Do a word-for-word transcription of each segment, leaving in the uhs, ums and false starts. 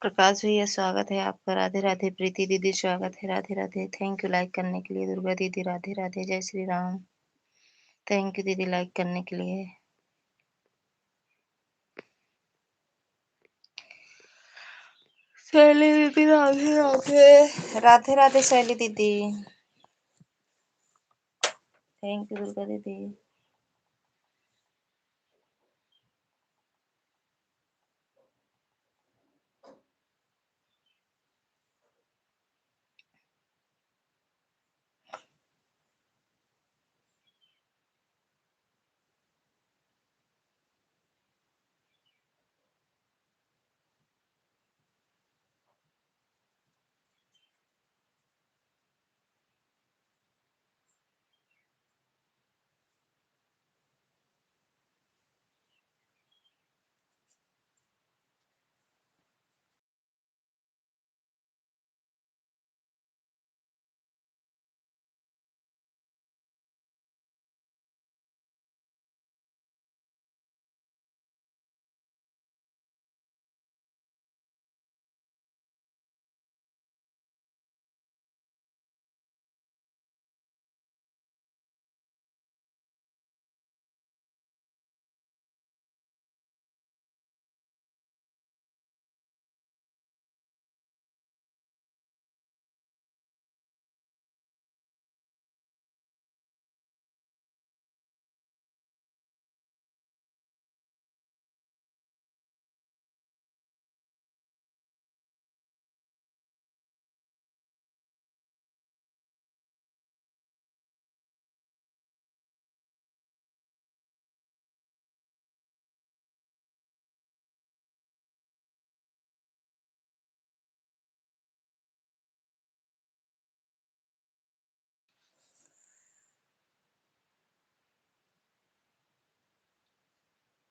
प्रकाश भैया, स्वागत है आपका। राधे राधे। प्रीति दीदी, स्वागत है। राधे राधे। Thank you like करने के लिए। दुर्गा दीदी, राधे राधे। जय श्री राम। Thank you दीदी like करने के लिए। शैली दीदी, राधे राधे। राधे राधे शैली दीदी। Thank you दुर्गा दीदी।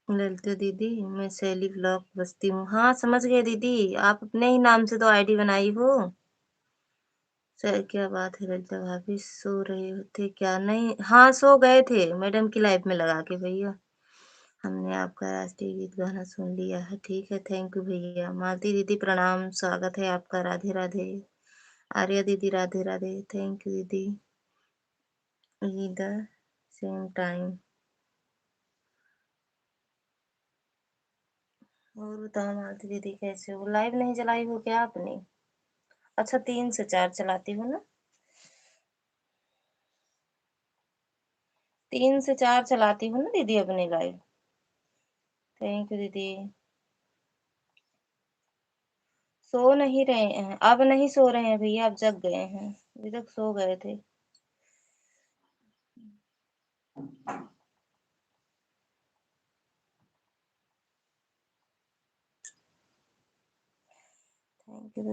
ललिता दीदी, मैं शैली vlog बस्ती हूँ। हाँ, समझ गए दीदी, आप अपने ही नाम से तो ID बनाई हो। सर, क्या बात है ललिता भाभी, सो रहे थे क्या? नहीं, हाँ, सो गए थे मैडम की live में लगा के भैया। हमने आपका राष्ट्रीय गीत गाना सुन लिया है। ठीक है, thank you भैया। मालती दीदी प्रणाम, स्वागत है आपका। राधे राधे। आर्या दीदी राधे राधे, thank you दीदी। In the same time। और बताओ मालती दीदी, कैसे हो? Live नहीं चलाई हो क्या आपने? अच्छा, तीन से चार चलाती हो ना, तीन से चार चलाती हो ना दीदी अपनी live। Thank you दीदी। सो नहीं रहे हैं, अब नहीं सो रहे हैं भैया, अब जग गए हैं, अभी तक सो गए थे। Thank you,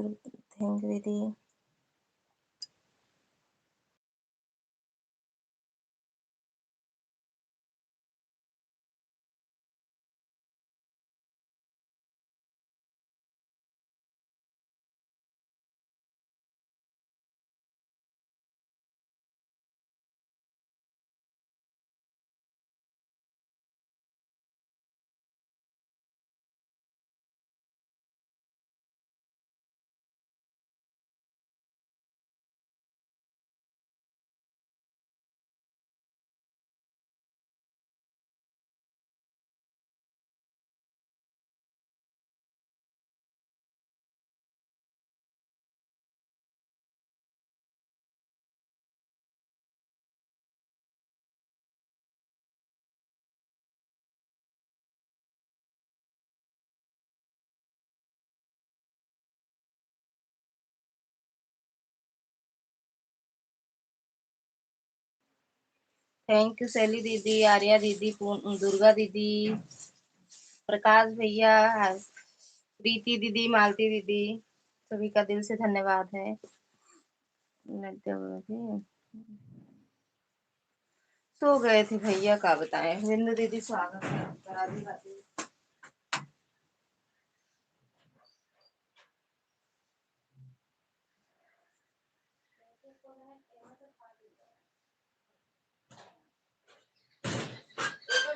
thank you दीदी। Thank you शैली दीदी, आर्या दीदी, पून-, दुर्गा दीदी, प्रकाश भैया, प्रीति दीदी, मालती दीदी, सभी का दिल से धन्यवाद है। सो गए थे भैया, का बताएं। बिंदु दीदी, स्वागत है आपका, राधे राधे।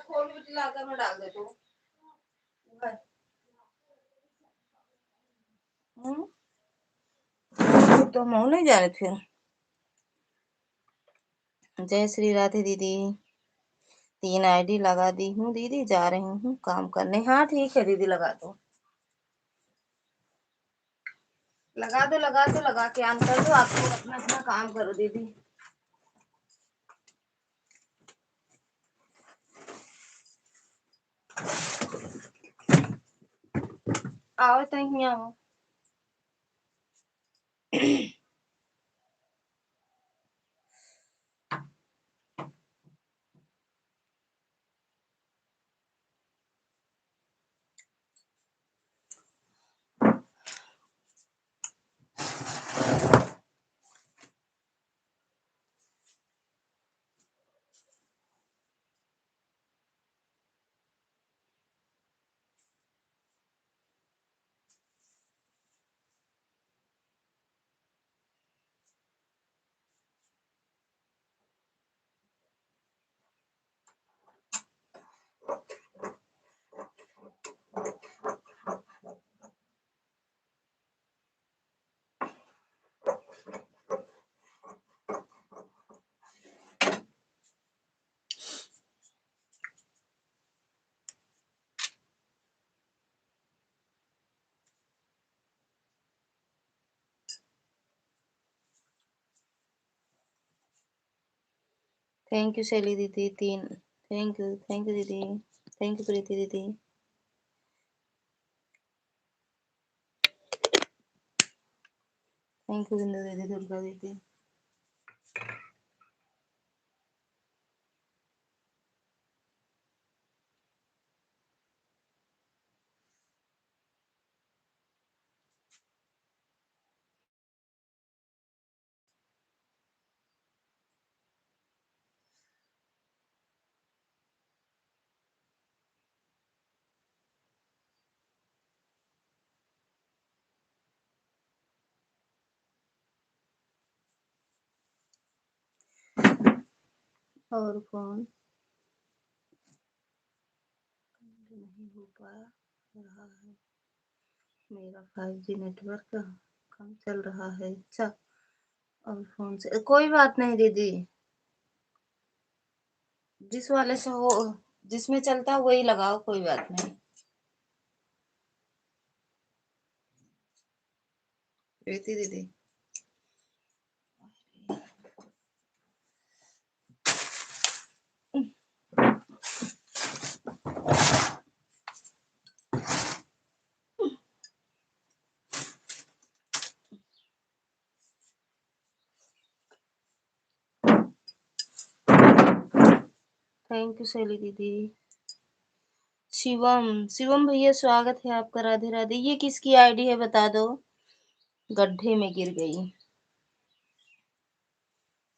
खोल के लाकर में डाल दे तू। तो हम नहीं जाने फिर। जय श्री राधे दीदी, तीन आईडी लगा दी हूँ दीदी, जा रही हूँ काम करने। हाँ ठीक है दीदी, लगा दो, लगा दो, लगा दो, लगा के on कर दो, आप लोग अपना अपना काम करो दीदी। आओ तो यहाँ आओ। Thank you शैली दीदी, तीन। Thank you, thank you दीदी, thank you प्रीति दीदी। Thank you बिंदु दीदी, दुर्गा दीदी। और फोन नहीं हो पा रहा है, मेरा फ़ाइव जी नेटवर्क कम चल रहा है। अच्छा, और फोन से कोई बात नहीं दीदी, जिस वाले से हो, जिसमें चलता है वही लगाओ, कोई बात नहीं। प्रीति दीदी। Thank you शैली दीदी। शिवम, शिवम भैया स्वागत है आपका, राधे राधे। ये किसकी आईडी है बता दो, गड्ढे में गिर गई।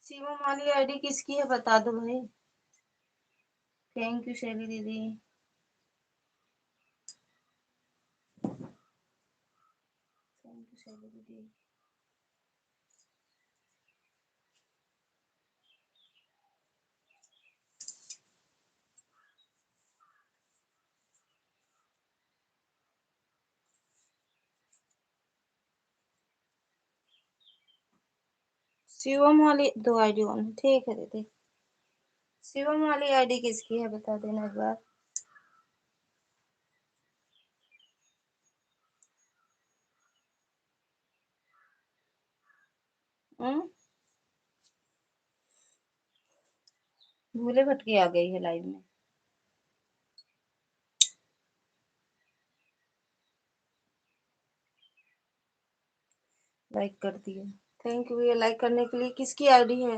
शिवम वाली आईडी किसकी है बता दो भाई। Thank you शैली दीदी, thank you शैली दीदी। शिवम वाली दो आईडी on, ठीक है दीदी। शिवम वाली आईडी किसकी है बता देना एक बार। हम्म? भूले भटके आ गई है लाइव में। लाइक कर दिया, thank you भैया लाइक करने के लिए। किसकी आईडी है?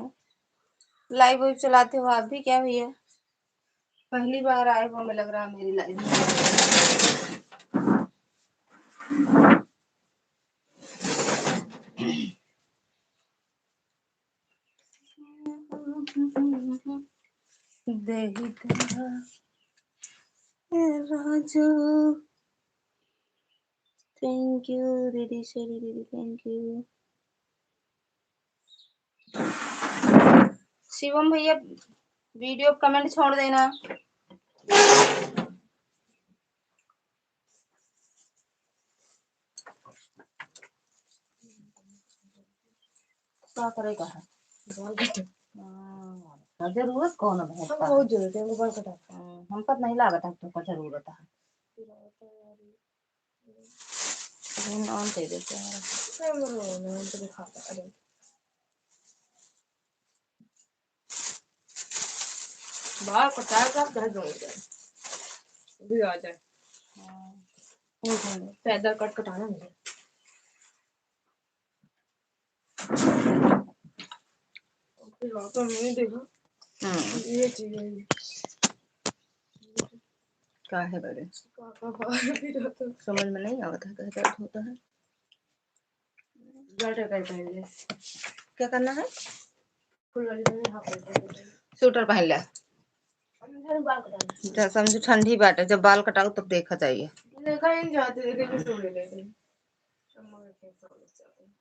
लाइव वाइव चलाते हो आप भी क्या भैया? पहली बार आए हो, हमें लग रहा है मेरी लाइव में। दे ही दे राजा। Thank you दीदी, शैली दीदी, thank you। शिवम भैया, वीडियो कमेंट छोड़ देना। का करे का है? बाल कटे। हाँ, जरूरत कौन है भैंस हम का? बहुत जरूरत है, हमको बाल कटा। हाँ, हमका तो नहीं लागत है तुमको जरूरत है। अभी नाम दे देते हैं। नहीं, नहीं, नहीं, नहीं, तो दिखाता, अरे। बाल कटाए का घर जाऊंगी। भी आ जाए। हाँ। पैदल कट कटाना मुझे। फिर तो नहीं देखा। हम्म। ये चीज है। का है बड़े? का, का बाहर भी रहता। समझ में नहीं आवत है, कहे दर्द होता है। Sweater पहन, पहन ले। क्या करना है? फुल वाली पहन ले, half वाली पहन ले। Sweater पहन ले। अभी मेरे बाल कटाने। जा, समझो ठंडी बाटे, जब बाल कटाओ तब देखा जाइए। देखा ही नहीं जाते, लेकिन भी सुन लेते हैं। अम्मा के खेत से वापस जाते हैं।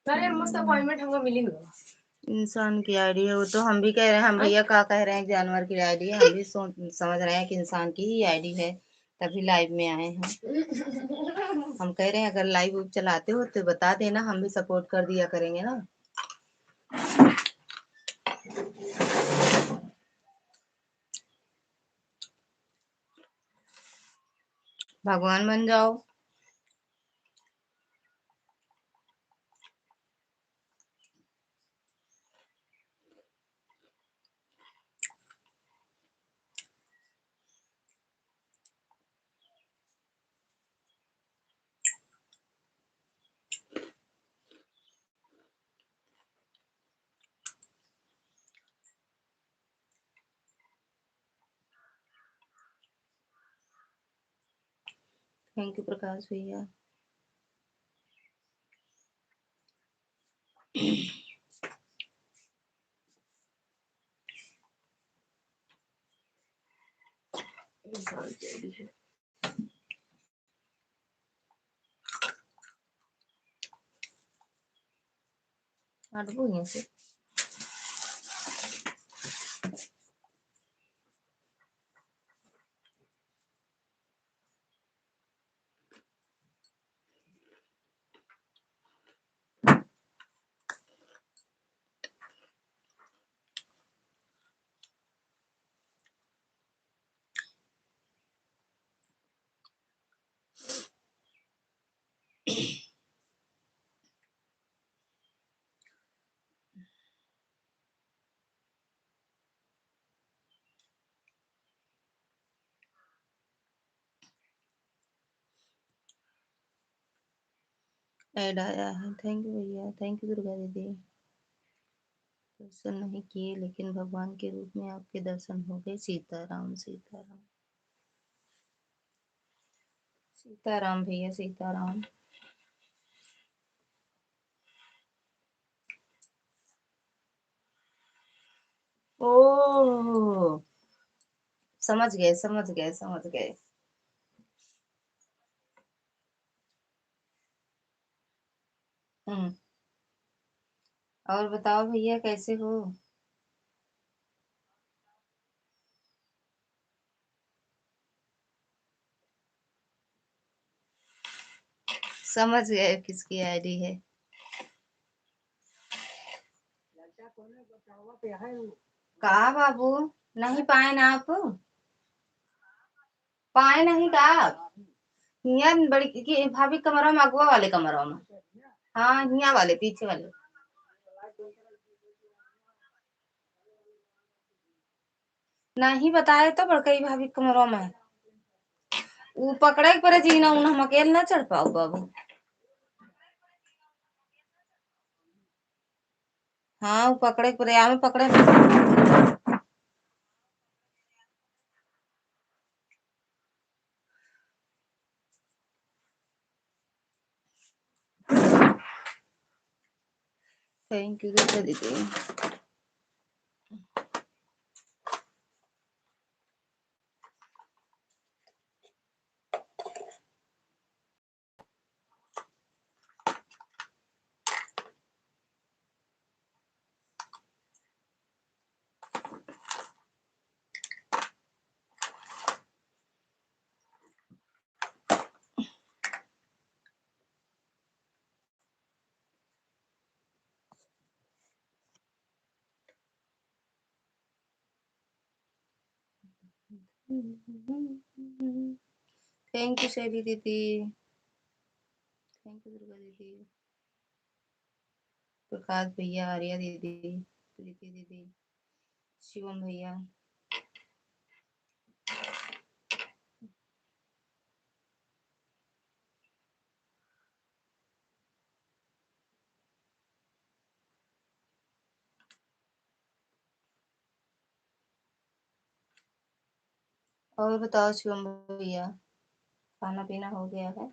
अरे, मस्त appointment हमको मिली हुआ। इंसान की आईडी है, वो तो हम भी कह रहे हैं, हम हाँ? भैया का कह रहे हैं, जानवर की आईडी है, हम भी सोच, समझ रहे हैं कि इंसान की ही आईडी है, तभी लाइव में आए हैं। हम कह रहे हैं, अगर लाइव चलाते हो तो बता देना, हम भी सपोर्ट कर दिया करेंगे ना। भगवान बन जाओ। Thank you प्रकाश भैया। हटबो यहाँ से। ऐड आया है। Thank you भैया, thank you दुर्गा दीदी। दर्शन नहीं किए, लेकिन भगवान के रूप में आपके दर्शन हो गए। सीताराम, सीताराम, सीताराम भैया, सीताराम। ओह, समझ गए, समझ गए, समझ गए। हम्म। और बताओ भैया, कैसे हो? समझ गए किसकी आईडी है। का बाबू, नहीं पाए ना आप? पाए नहीं का आप? हियाँ बड़ी की भाभी कमरा में, अगुआ वाले कमरा में। हाँ, हियाँ वाले, पीछे वाले। नहीं बताए तो बड़कई भाभी कमरा में है। ऊ पकड़े के परे जी ना, उन हम अकेले ना चढ़ पाओ बाबू। हाँ, ऊ पकड़े के परे, आमे पकड़े। Thank you दुर्गा दीदी। Thank you शैली दीदी, thank you दुर्गा दीदी, प्रकाश भैया, आर्या दीदी, प्रीति दीदी, शिवम भैया। और बताओ शिवम भैया, खाना पीना हो गया है?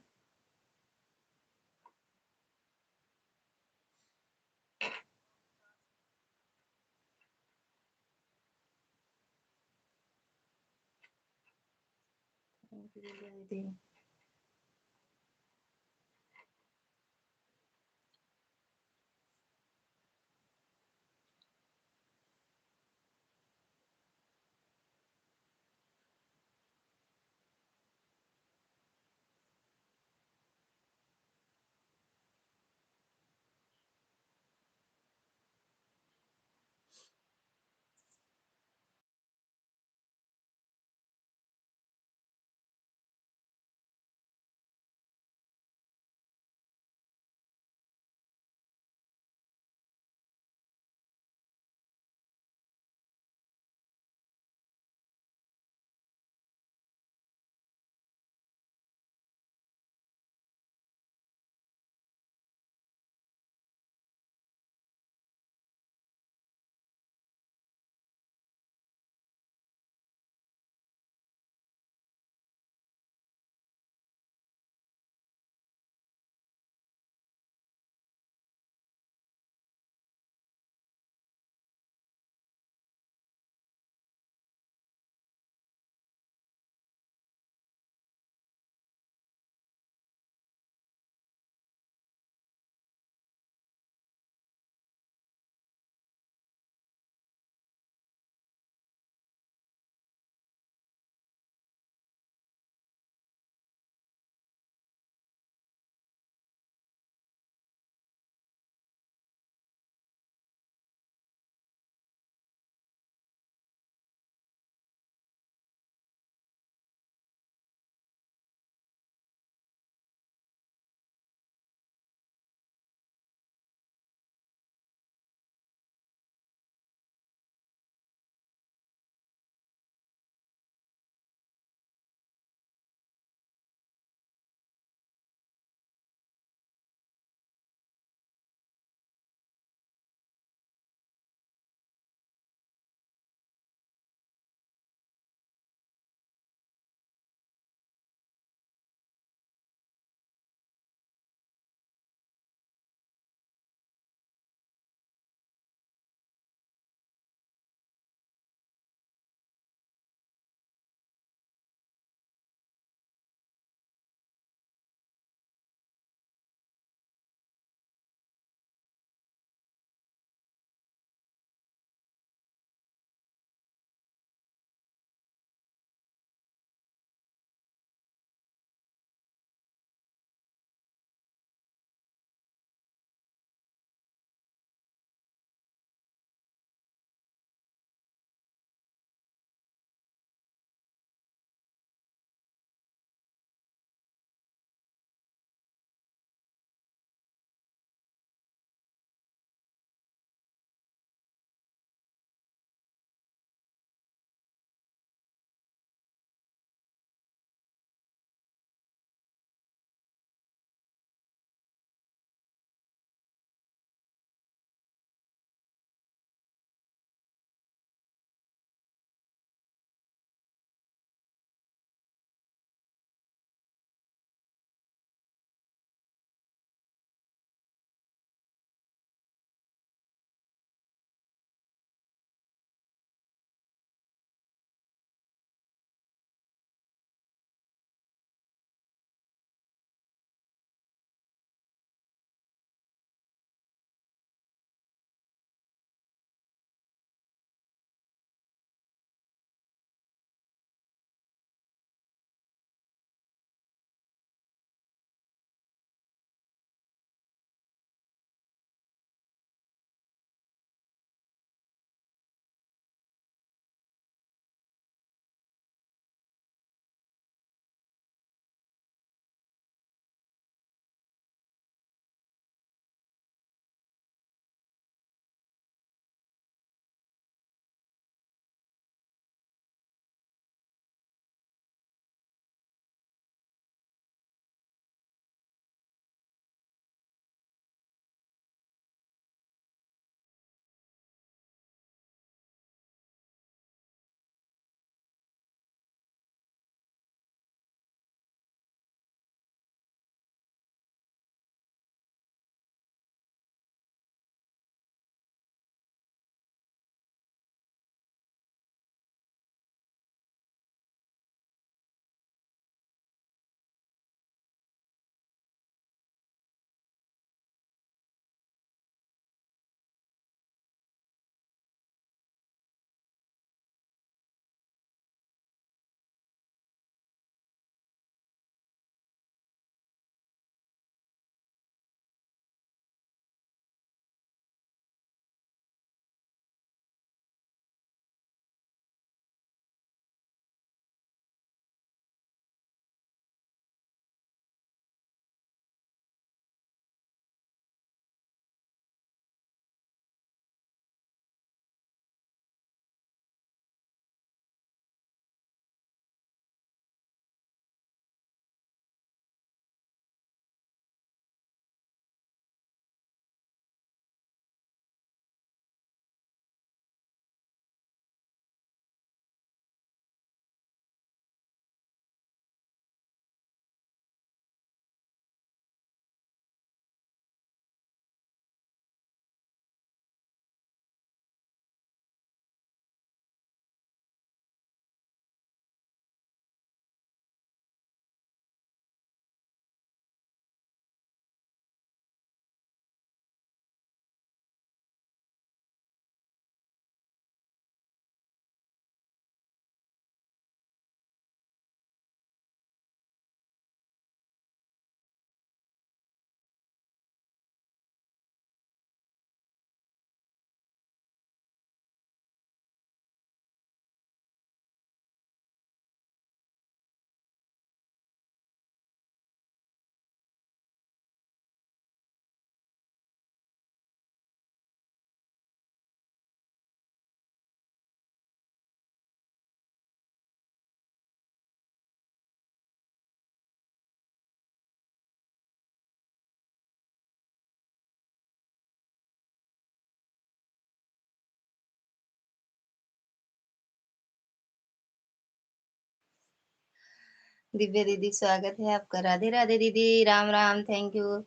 दिव्या दीदी, स्वागत है आपका। राधे राधे दीदी, राम राम, thank you।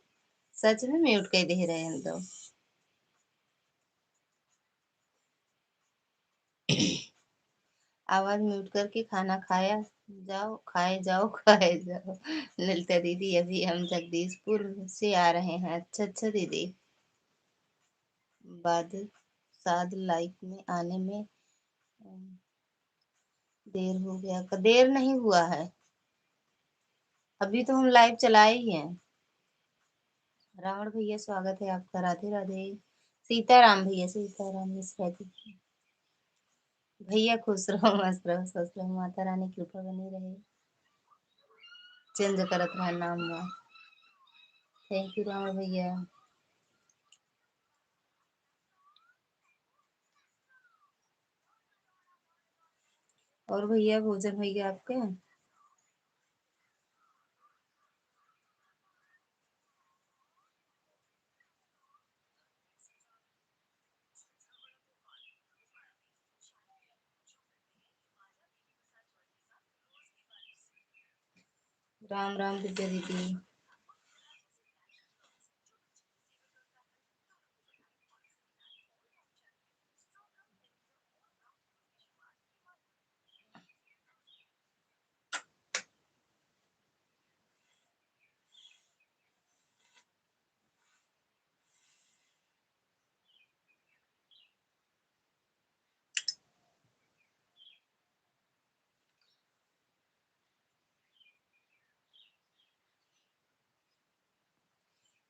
सच में mute कर दे रहे हम तो। आवाज mute करके खाना खाया जाओ, खाए जाओ, खाए जाओ। ललिता दीदी, अभी हम जगदीशपुर से आ रहे हैं। अच्छा, अच्छा दीदी, बाद शायद live में आने में, अम, देर हो गया। क-, देर नहीं हुआ है, अभी तो हम live चलाए ही हैं। रावण भैया, स्वागत है आपका। राधे राधे। सीताराम भैया, सीताराम मिश्रा जी। भैया खुश रहो, मस्त रहो, स्वस्थ रहो, माता रानी कृपा बनी रहे। Change करत रहा नाम हुआ। Thank you रावण भैया। और भैया, भोजन होइ गया आपके? राम राम विद्या दीदी।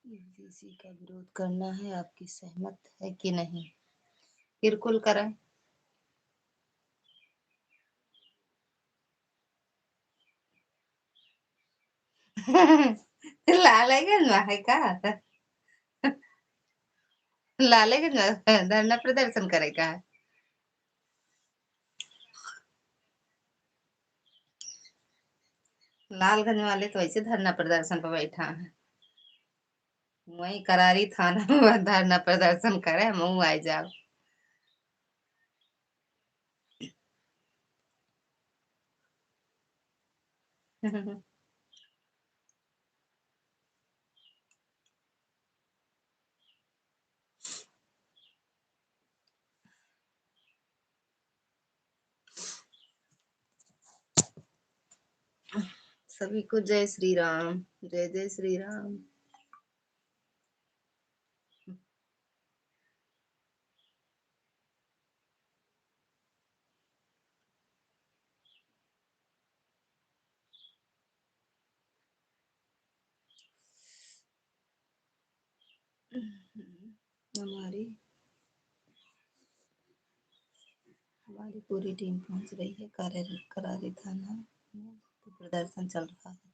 यूजीसी का विरोध करना है, आपकी सहमत है कि नहीं? बिल्कुल करें। लालगंज में है का? लालगंज में धरना प्रदर्शन करे का? लालगंज वाले तो ऐसे धरना प्रदर्शन पर बैठा है, वहीं करारी थाना में धरना प्रदर्शन करे, हम आए जाओ। सभी को जय श्री राम, जय जय श्री राम। हमारी, हमारी पूरी टीम पहुंच रही है कार्य-, करारी थाना में, तो प्रदर्शन चल रहा है।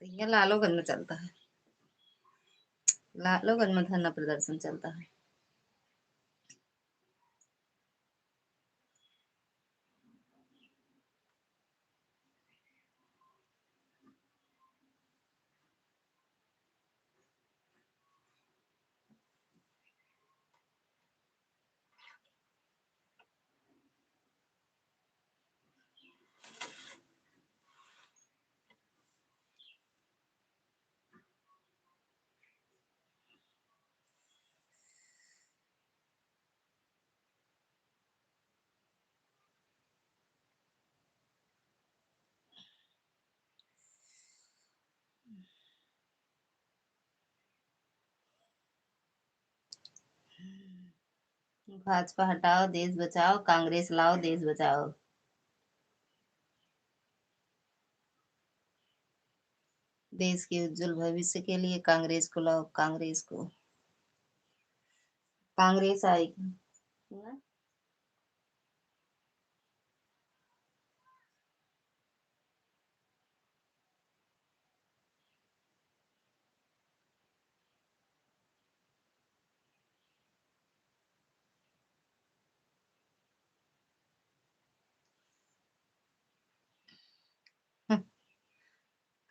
तो ये लालोगंज में चलता है, लालोगंज में धरना प्रदर्शन चलता है। भाजपा हटाओ, देश बचाओ, कांग्रेस लाओ, देश बचाओ। देश के उज्जवल भविष्य के लिए कांग्रेस को लाओ, कांग्रेस को। कांग्रेस आएगी।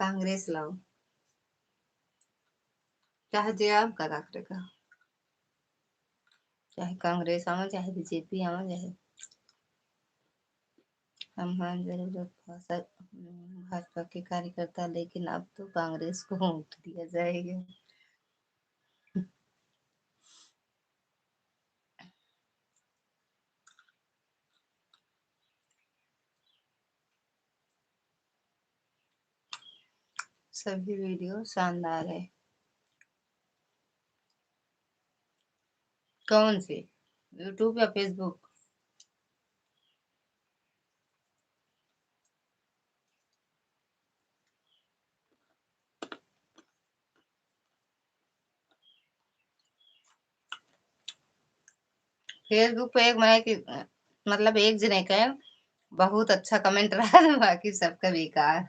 कांग्रेस लाओ, चाहे जे आम का, का करे का, चाहे कांग्रेस आवे, चाहे बीजेपी आवे, चाहे सम्मान जरूरत था सर, भाजपा के कार्यकर्ता, लेकिन अब तो कांग्रेस को वोट दिया जाएगा। सभी वीडियो शानदार है। कौन से? YouTube या Facebook? Facebook पे एक मने कि, मतलब, एक जने के बहुत अच्छा comment रहा, बाकी सबका बेकार।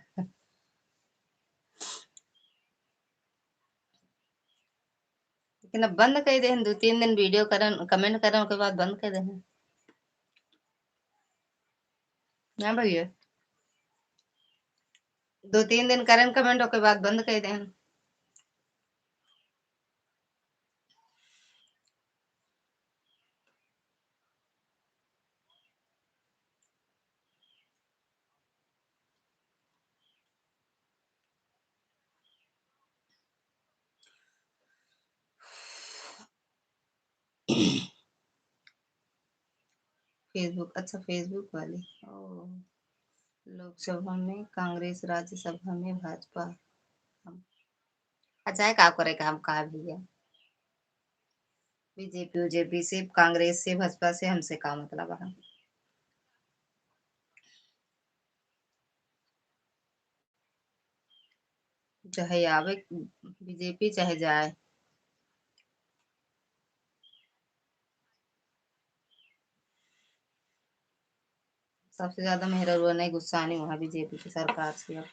लेकिन अब बंद कर देहन, दो तीन दिन वीडियो करन, comment करन, ओके बाद बंद कर देहन। ना भैया, दो तीन दिन करन comment, ओके बाद बंद कर देहन। Facebook, अच्छा, Facebook वाली। ओ, लोकसभा में कांग्रेस, राज्यसभा में भाजपा। हम, अच्छा, है का करे का, हम का भी है, बीजेपी उजेपी से, कांग्रेस से, भाजपा से हमसे का मतलब है? चाहे आवे बीजेपी, चाहे जाए। सबसे ज्यादा मेहररुआ नहीं गुस्सानी वहाँ बीजेपी की सरकार से अब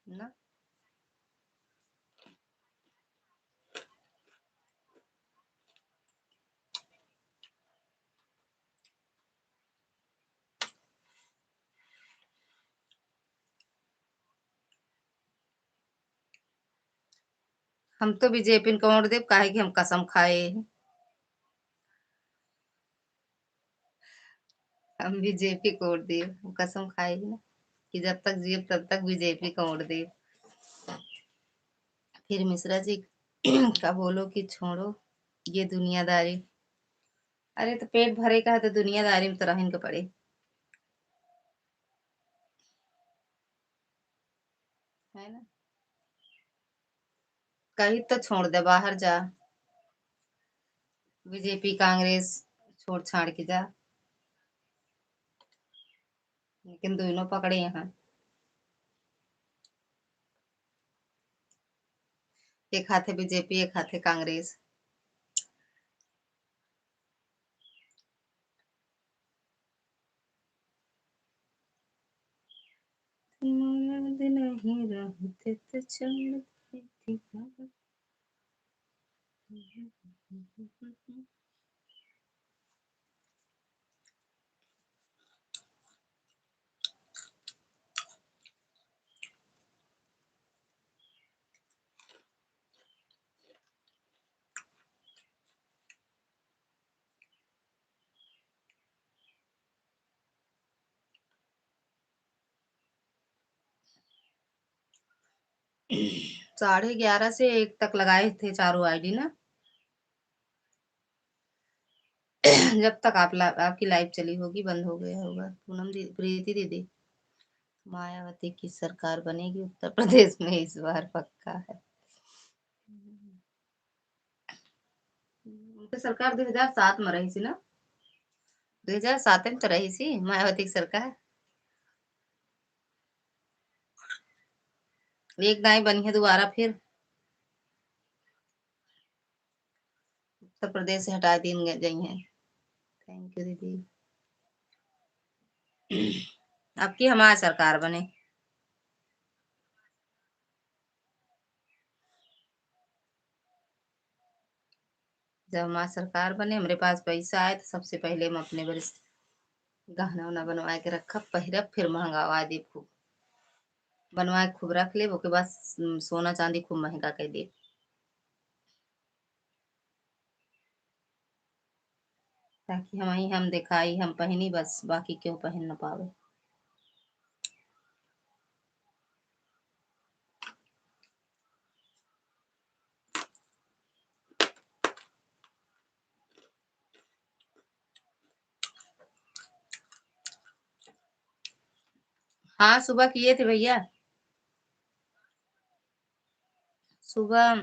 ना। हम तो बीजेपी को वोट देब, काहे कि हम कसम खाए हैं। हम बीजेपी को वोट देब, हम कसम खाए हैं ना कि जब तक जियब तब तक बीजेपी को वोट देब। फिर मिश्रा जी का बोलो कि छोड़ो ये दुनियादारी। अरे, तो पेट भरे का है तो दुनियादारी में तो रहन के पड़े, है ना? कही तो छोड़ दे, बाहर जा, बीजेपी कांग्रेस छोड़ छाड़ के जा, लेकिन दोनों पकड़े यहाँ, एक हाथे बीजेपी, एक हाथे कांग्रेस। मौलाद नहीं रहते तो छोड़ देती बात। साढ़े ग्यारह से एक तक लगाए थे चारों आईडी ना। जब तक आप ला-, आपकी लाइव चली होगी, बंद हो गया होगा। पूनम दी-, प्रीति दीदी, मायावती की सरकार बनेगी उत्तर प्रदेश में इस बार, पक्का है। उनके सरकार दो हजार सात में रही थी ना, दो हजार सात में तो रही थी मायावती की सरकार। एक दाई बनी है दोबारा फिर, उत्तर प्रदेश से हटा दिन गए, गई हैं। Thank you दीदी। आपकी हमारी सरकार बने। जब हमार सरकार बने, हमरे पास पैसा आए, तो सबसे पहले हम अपने बड़े गहना उहना बनवा के रखब, पहिरब, फिर महंगावा देब खूब। बनवा के खूब रख लेब, ओके बाद सोना चांदी खूब महंगा कर देब। ताकि हम ही हम देखाई, हम पहनी बस, बाकी क्यों पहन न पावे। हाँ, सुबह किए थे भैया, सुबह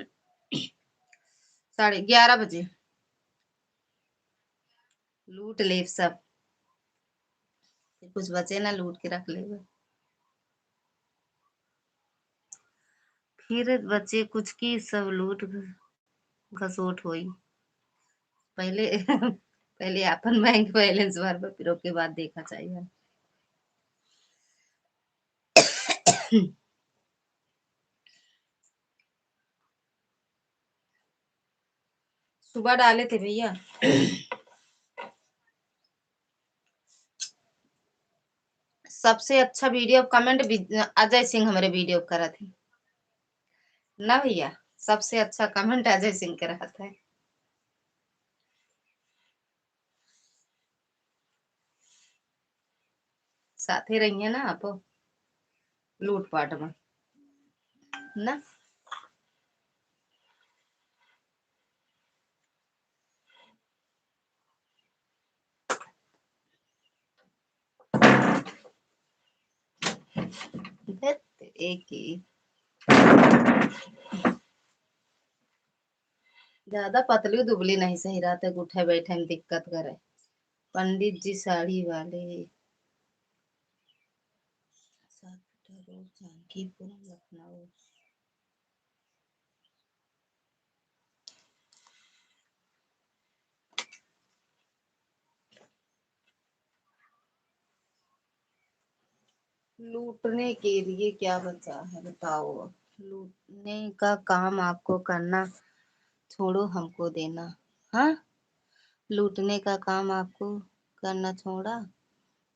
साढ़े ग्यारह बजे। लूट लेब सब, कुछ बचे ना, लूट के रख लेब। फिर बचे कुछ की सब लूट घ-, घसोट होई। पहले पहले आपन बैंक बैलेंस भरबा, फिर ओके बाद देखा चाहिए। सुबह डाले थे भैया। सबसे अच्छा वीडियो कमेंट भी अजय सिंह हमरे वीडियो करत है ना भैया, सबसे अच्छा कमेंट अजय सिंह के रहत है। साथे रहिए ना आप लूटपाट में ना। धत, एक ही। ज्यादा पतली दुबली नहीं सही रहते, उठे बैठे में दिक्कत करे। पंडित जी साड़ी वाले, सात फीट रोड, जानकीपुर, लखनऊ। लूटने के लिए क्या बचा है बताओ? लूटने का काम आपको करना, छोड़ो हमको देना। हाँ, लूटने का काम आपको करना, छोड़ा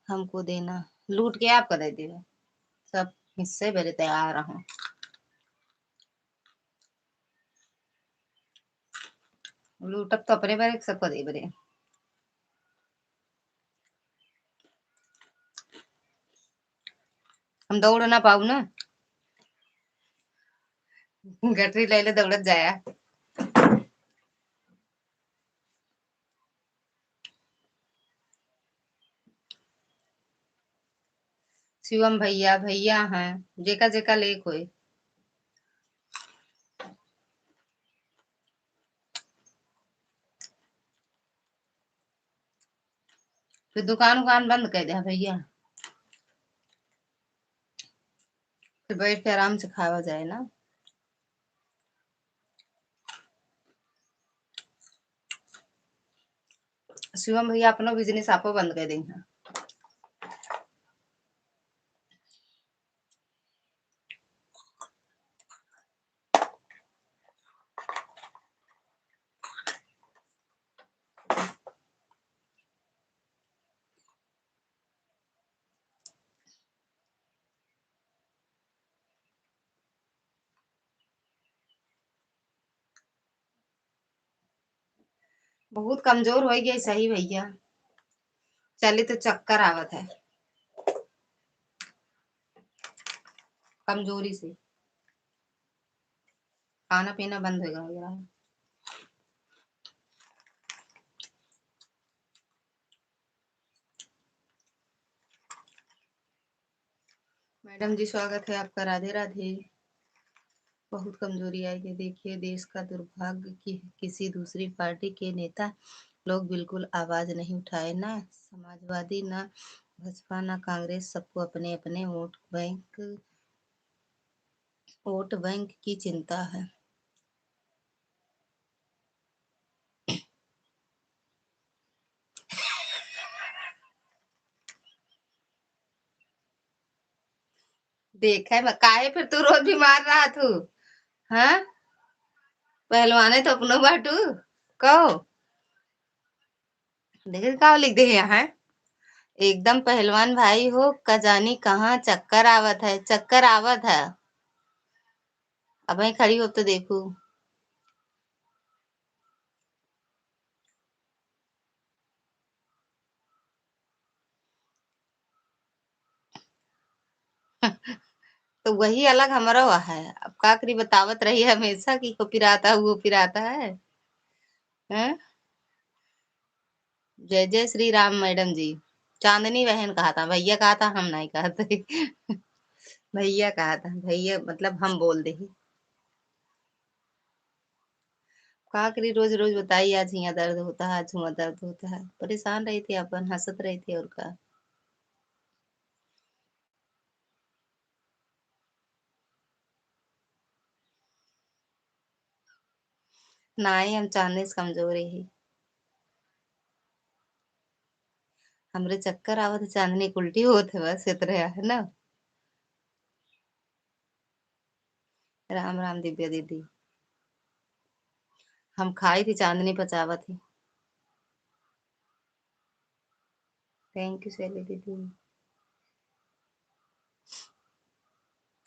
हमको देना। लूट के आपका दे देगा, सब हिस्से मेरे तैयार हूँ। लूटब तो अपने बरे, सबको दे बरे। हम दौड़ ना पाऊ ना, गठरी ले ले दौड़त जाया। शिवम भैया, भैया हैं, जेका जेका लेक होए। फिर दुकान उकान बंद कर दे भैया, फिर बैठ के आराम से खावा जाए ना। शिवम भैया अपनो बिजनेस आपो बंद कर देंगे। बहुत कमजोर होइ गई सही भैया, चली तो चक्कर आवत है कमजोरी से, खाना पीना बंद होइ गया। मैडम जी, स्वागत है आपका। राधे राधे। बहुत कमजोरी आई है। देखिए, देश का दुर्भाग्य कि किसी दूसरी पार्टी के नेता लोग बिल्कुल आवाज नहीं उठाए, ना समाजवादी, ना भाजपा, ना कांग्रेस। सबको अपने अपने वोट बैंक, वोट बैंक की चिंता है। देखे म-, काहे फिर तू रोज बीमार रहा तू? हाँ, पहलवाने तो अपनो बाटू। कहो, देखे का लिख दे यहाँ है, एकदम पहलवान भाई हो, का जानी कहाँ चक्कर आवत है, चक्कर आवत है। अब मैं खड़ी हो तो देखू। तो वही अलग हमरो है। अब का करी, बतावत रही हमेशा कि को पिराता, वो पिराता है। हैं? जय जय श्री राम मैडम जी। चांदनी बहन कहा था, भैया कहा था, हम नहीं कहते। भैया कहा था, भैया मतलब हम बोल दे ही। का करी, रोज रोज बताई, आज हियाँ दर्द होता है, आज हुआँ दर्द होता है। परेशान रही थी अपन, हंसत रही थी और का। नाई, हम चांदनी से कमजोर ही। हमरे चक्कर आवत है, चांदनी के उल्टी होत है, बस इतने है ना। राम राम दिव्या दीदी। हम खाई थी, चांदनी पचावत ही। Thank you शैली दीदी।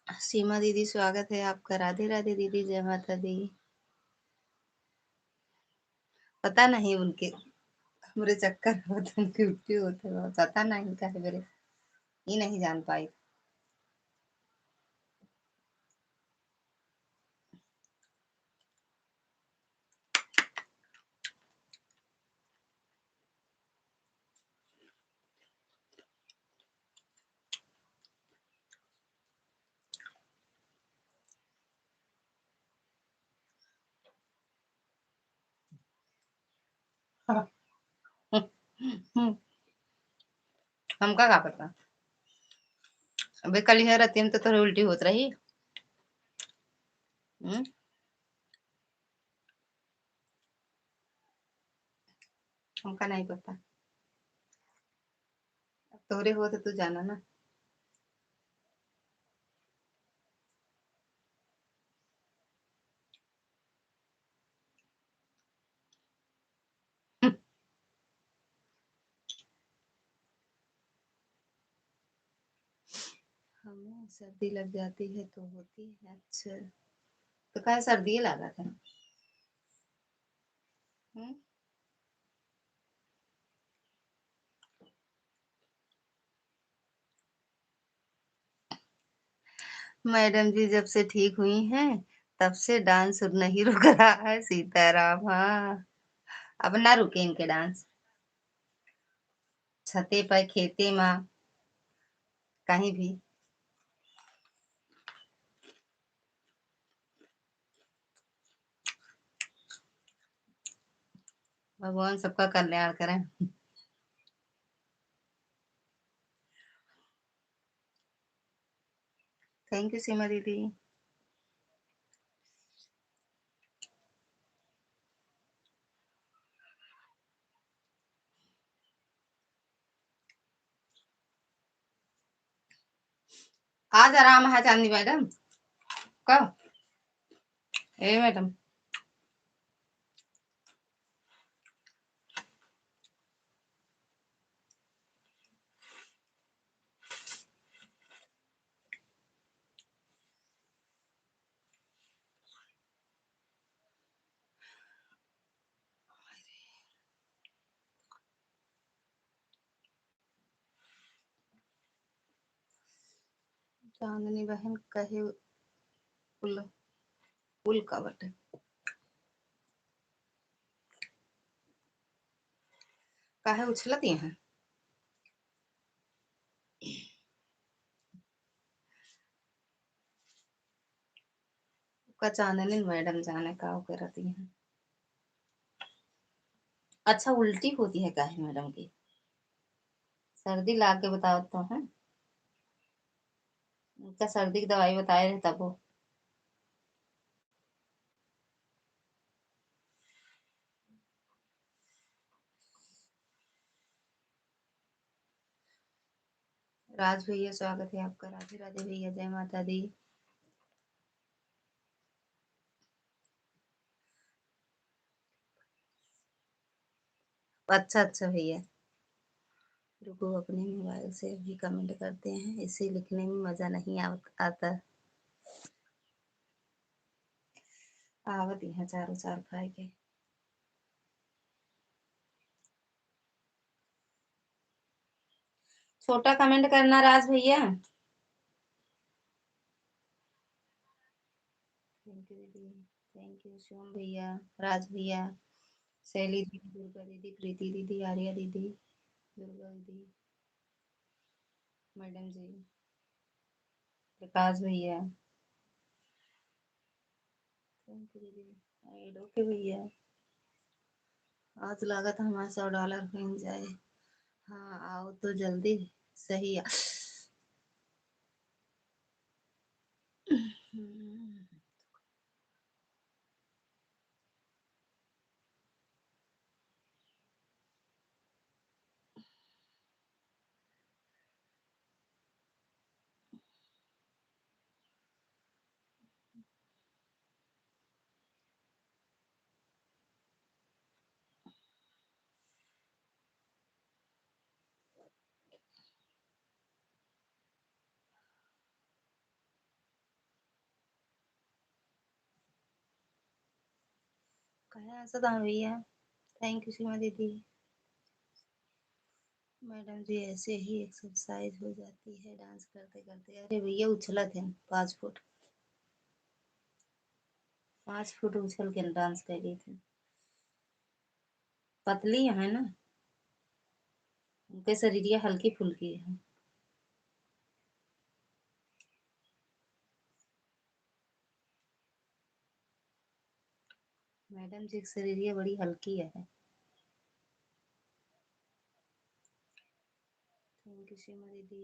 सीमा दीदी, स्वागत है आपका। राधे राधे दीदी, जय माता दी। पता नहीं उनके, हमरे चक्कर होत, उनकी उल्टी होत है, पता नहीं काहे बरे, ये नहीं जान पाई। हमका का पता। अबे कल यह रात में तो तोहरे उल्टी होत रही। हम्म? हमका नहीं पता। अब तोहरे होत तो तू जाना ना। हमें सर्दी लग जाती है तो होती है। अच्छा, तो काहे सर्दी लागत है? हम्म? मैडम जी जब से ठीक हुई हैं, तब से डांस नहीं रुक रहा है। सीताराम, हाँ, अब ना रुके इनके डांस। छते पर, खेते में, कहीं भी। भगवान सबका कल्याण करें। Thank you सीमा दीदी। आज आराम है चांदनी मैडम का? ए मैडम, चांदनी बहन कहे पुल, पुल का बटे? काहे उछलत यहाँ? का चांदनी मैडम जाने का करती हैं। अच्छा, उल्टी होती है काहे मैडम की? सर्दी लाग के बताओ तो है। उनका सर्दी की दवाई बताए रहे तब वो। राज भैया, स्वागत है आपका। राधे राधे भैया, जय माता दी। अच्छा, अच्छा भैया, रुको, अपने मोबाइल से अभी कमेंट करते हैं, इसे लिखने में मजा नहीं आवत, आता। आवत यहाँ चारों चार खाए के। छोटा कमेंट करना राज भैया। you, शिवम भैया, राज भैया, शैली दीदी, दुर्गा दीदी, प्रीति दीदी, आर्या दीदी, दुर्गा दीदी, मैडम जी, प्रकाश भैया, thank you दीदी, एडो के भैया, आज लागत हमार सौ डॉलर बन जाए। हाँ, आओ तो जल्दी, सही आ। कहाँ से दाम भैया? Thank you सीमा दीदी। मैडम जी, ऐसे ही एक्सरसाइज हो जाती है डांस करते करते। अरे भैया, उछलत है पाँच फुट, पाँच फुट उछल के डांस कर रही थी। पतली है ना, उनके शरीरिया हल्की फुल्की है। मैडम जी के शरीरिया बड़ी हल्की है। Thank you सीमा दीदी।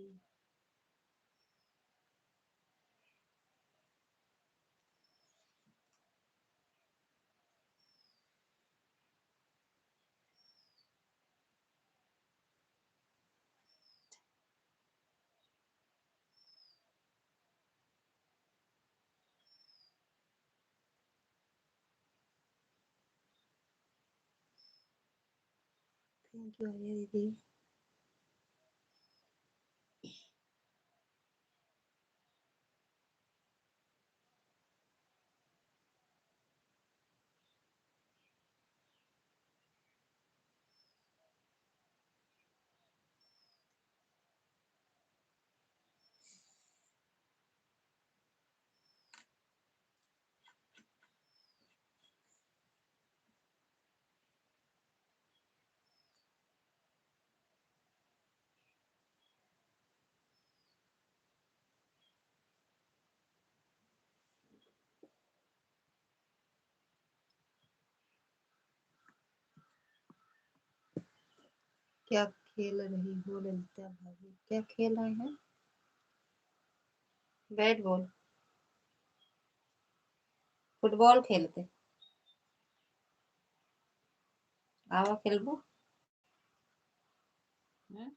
Thank you आर्या दीदी। क्या खेल रही हो ललिता भाभी? क्या खेल रहे हैं? बैट बॉल, फुटबॉल खेलते। आवा खेलबो। हम्म?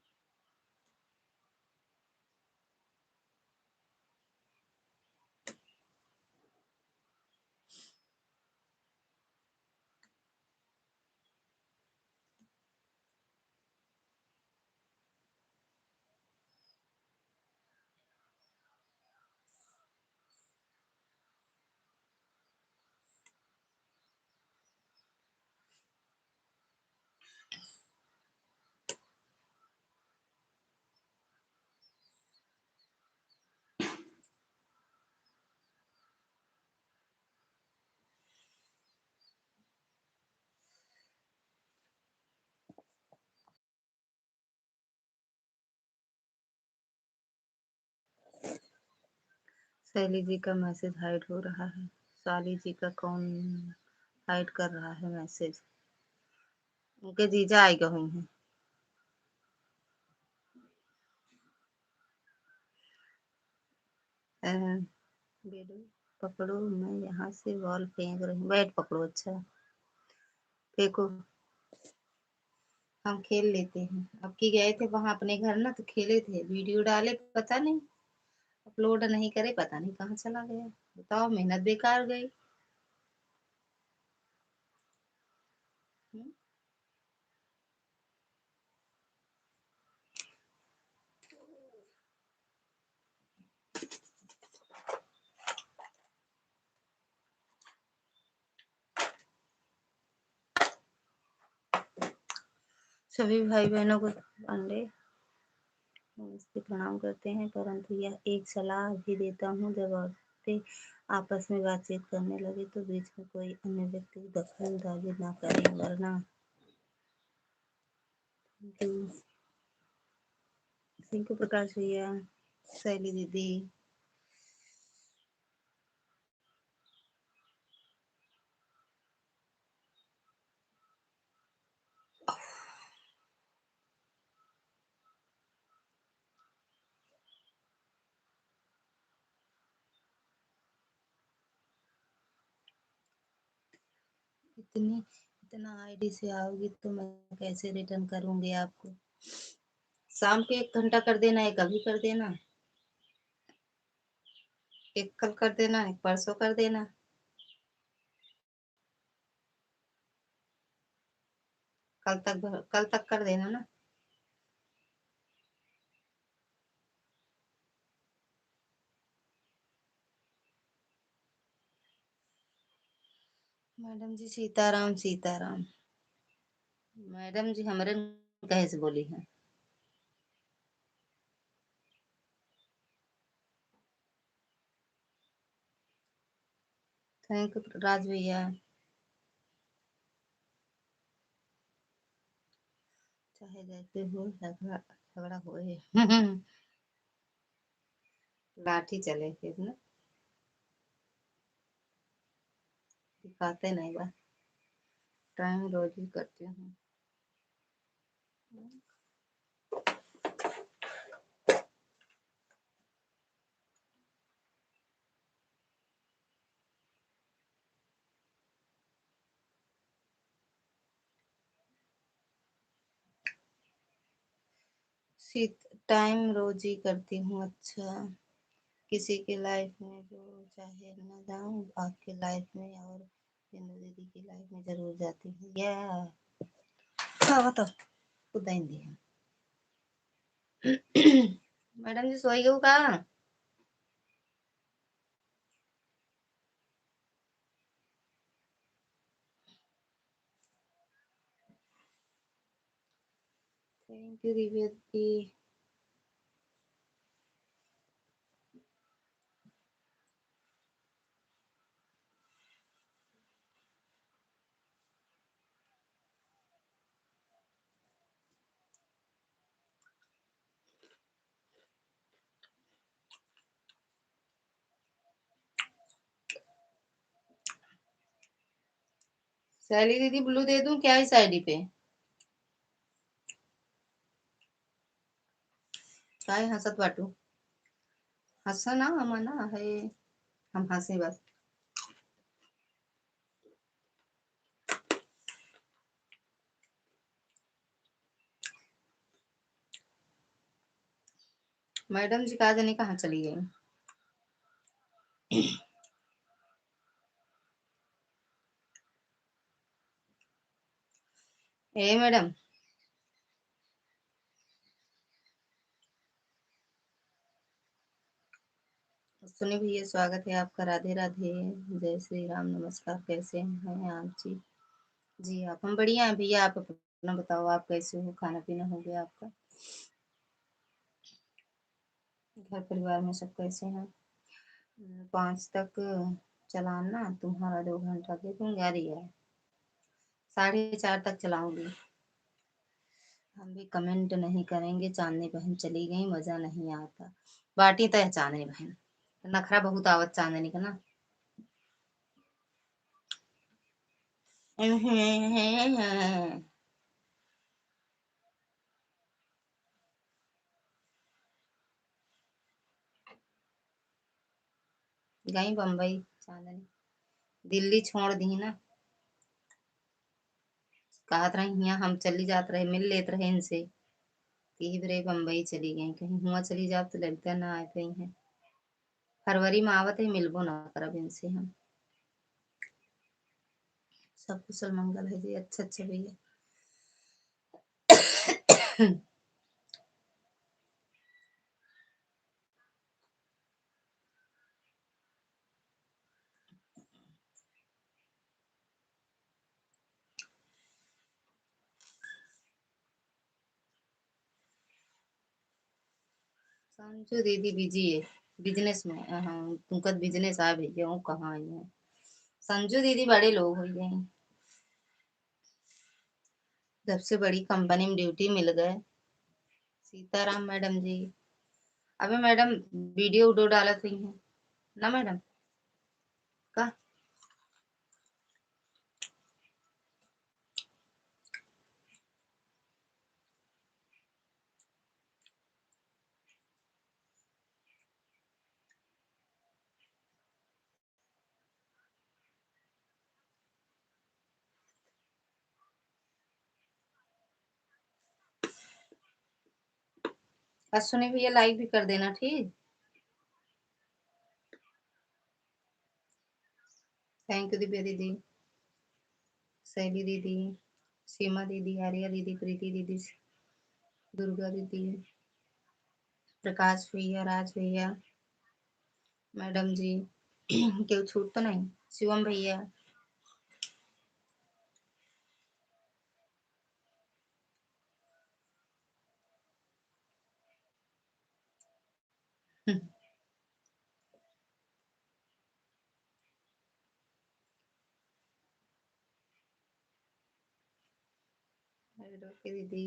शैली जी का मैसेज हाइड हो रहा है। साली जी का कौन हाइड कर रहा है मैसेज? उनके जीजा आइगा हुई हैं। अ, बेडू पकड़ो, मैं यहाँ से बॉल फेंक रही हूँ। बैट पकड़ो, अच्छा, फेंको। हम खेल लेते हैं। अब की गए थे वहाँ अपने घर ना, तो खेले थे, वीडियो डाले, पता नहीं अपलोड नहीं करे, पता नहीं कहाँ चला गया। बताओ, मेहनत बेकार गई। हम्म? सभी भाई बहनों को पांडे नमस्ते, प्रणाम करते हैं, परंतु यह एक सलाह भी देता हूँ, जब आप व्यक्ति आपस में बातचीत करने लगे तो बीच में कोई अन्य व्यक्ति दखल अंदाजी ना करें, वरना। Thank you। Thank you प्रकाश भैया, शैली दीदी। इतनी, इतना आईडी से आओगी तो मैं कैसे रिटर्न करूँगी आपको? शाम को एक घंटा कर देना, एक अभी कर देना, एक कल कर देना, एक परसों कर देना। कल तक भर, कल तक कर देना ना। मैडम जी सीताराम, सीताराम। मैडम जी हमरे कहे से बोली है। Thank you राज भैया। चाहे जैसे हो, झगड़ा, झगड़ा होए। लाठी चले फिर ना, दिखाते नहीं बा। टाइम रोज ही करती हूँ। सी-, टाइम रोज ही करती हूँ। अच्छा, किसी के लाइफ में जो चाहे न जाऊँ, आपके लाइफ में और बिंदु दीदी की लाइफ में जरूर जाती हूँ। या, हाँ, बताओ, कुदाइन दी है। मैडम जी, सोई गयो का? Thank you, दिव्या दीदी। शैली दीदी, ब्लू दे दूं क्या इस आईडी पे? काहे हंसत बाटू? हंसो ना, हम ना है, हम हंसे बस। मैडम जी का जाने कहाँ चली गई। ए मैडम। सुनी भैया, स्वागत है आपका। राधे राधे, जय श्री राम, नमस्कार, कैसे हैं आप जी? जी, आप, हम बढ़िया हैं भैया, आप अपना बताओ, आप कैसे हो? खाना पीना हो गया आपका? घर परिवार में सब कैसे हैं? पाँच तक चलाना, तुम्हारा दो घंटा के तुम यारी है। साढ़े चार तक चलाऊंगी। हम भी कमेंट नहीं करेंगे। चांदनी बहन चली गई, मजा नहीं आता। बाटी तय चांदनी बहन, नखरा बहुत आवत चांदनी का ना। गई बम्बई चांदनी, दिल्ली छोड़ दी ना। कहत रही, हियाँ हम चली जात रहे, मिल लेत रहे इनसे। यही बेरे बम्बई चली गई, कहीं हुआँ चली जात तो लगता ना आ पाई हैं। फरवरी में आवत है, मिलबो ना करब इनसे हम। सब कुशल मंगल है जी। अच्छा, अच्छा भैया। संजू दीदी बिजी है। बिजनेस में, हाँ, तुमका बिजनेस आ भैया, वो कहाँ आई है? संजू दीदी बड़े लोग हो गए हैं। जब से बड़ी कंपनी में ड्यूटी मिल गए। सीताराम मैडम जी। अबे मैडम वीडियो उडियो डालत हुई हैं ना मैडम? का? अश्विनी भैया लाइक भी कर देना, ठीक? थैंक यू दिव्या दीदी, शैली दीदी, सीमा दीदी, आर्या दीदी, प्रीति दीदी, दुर्गा दीदी, प्रकाश भैया, राज भैया, मैडम जी, केहू छूट तो नहीं? शिवम भैया। हेलो दीदी।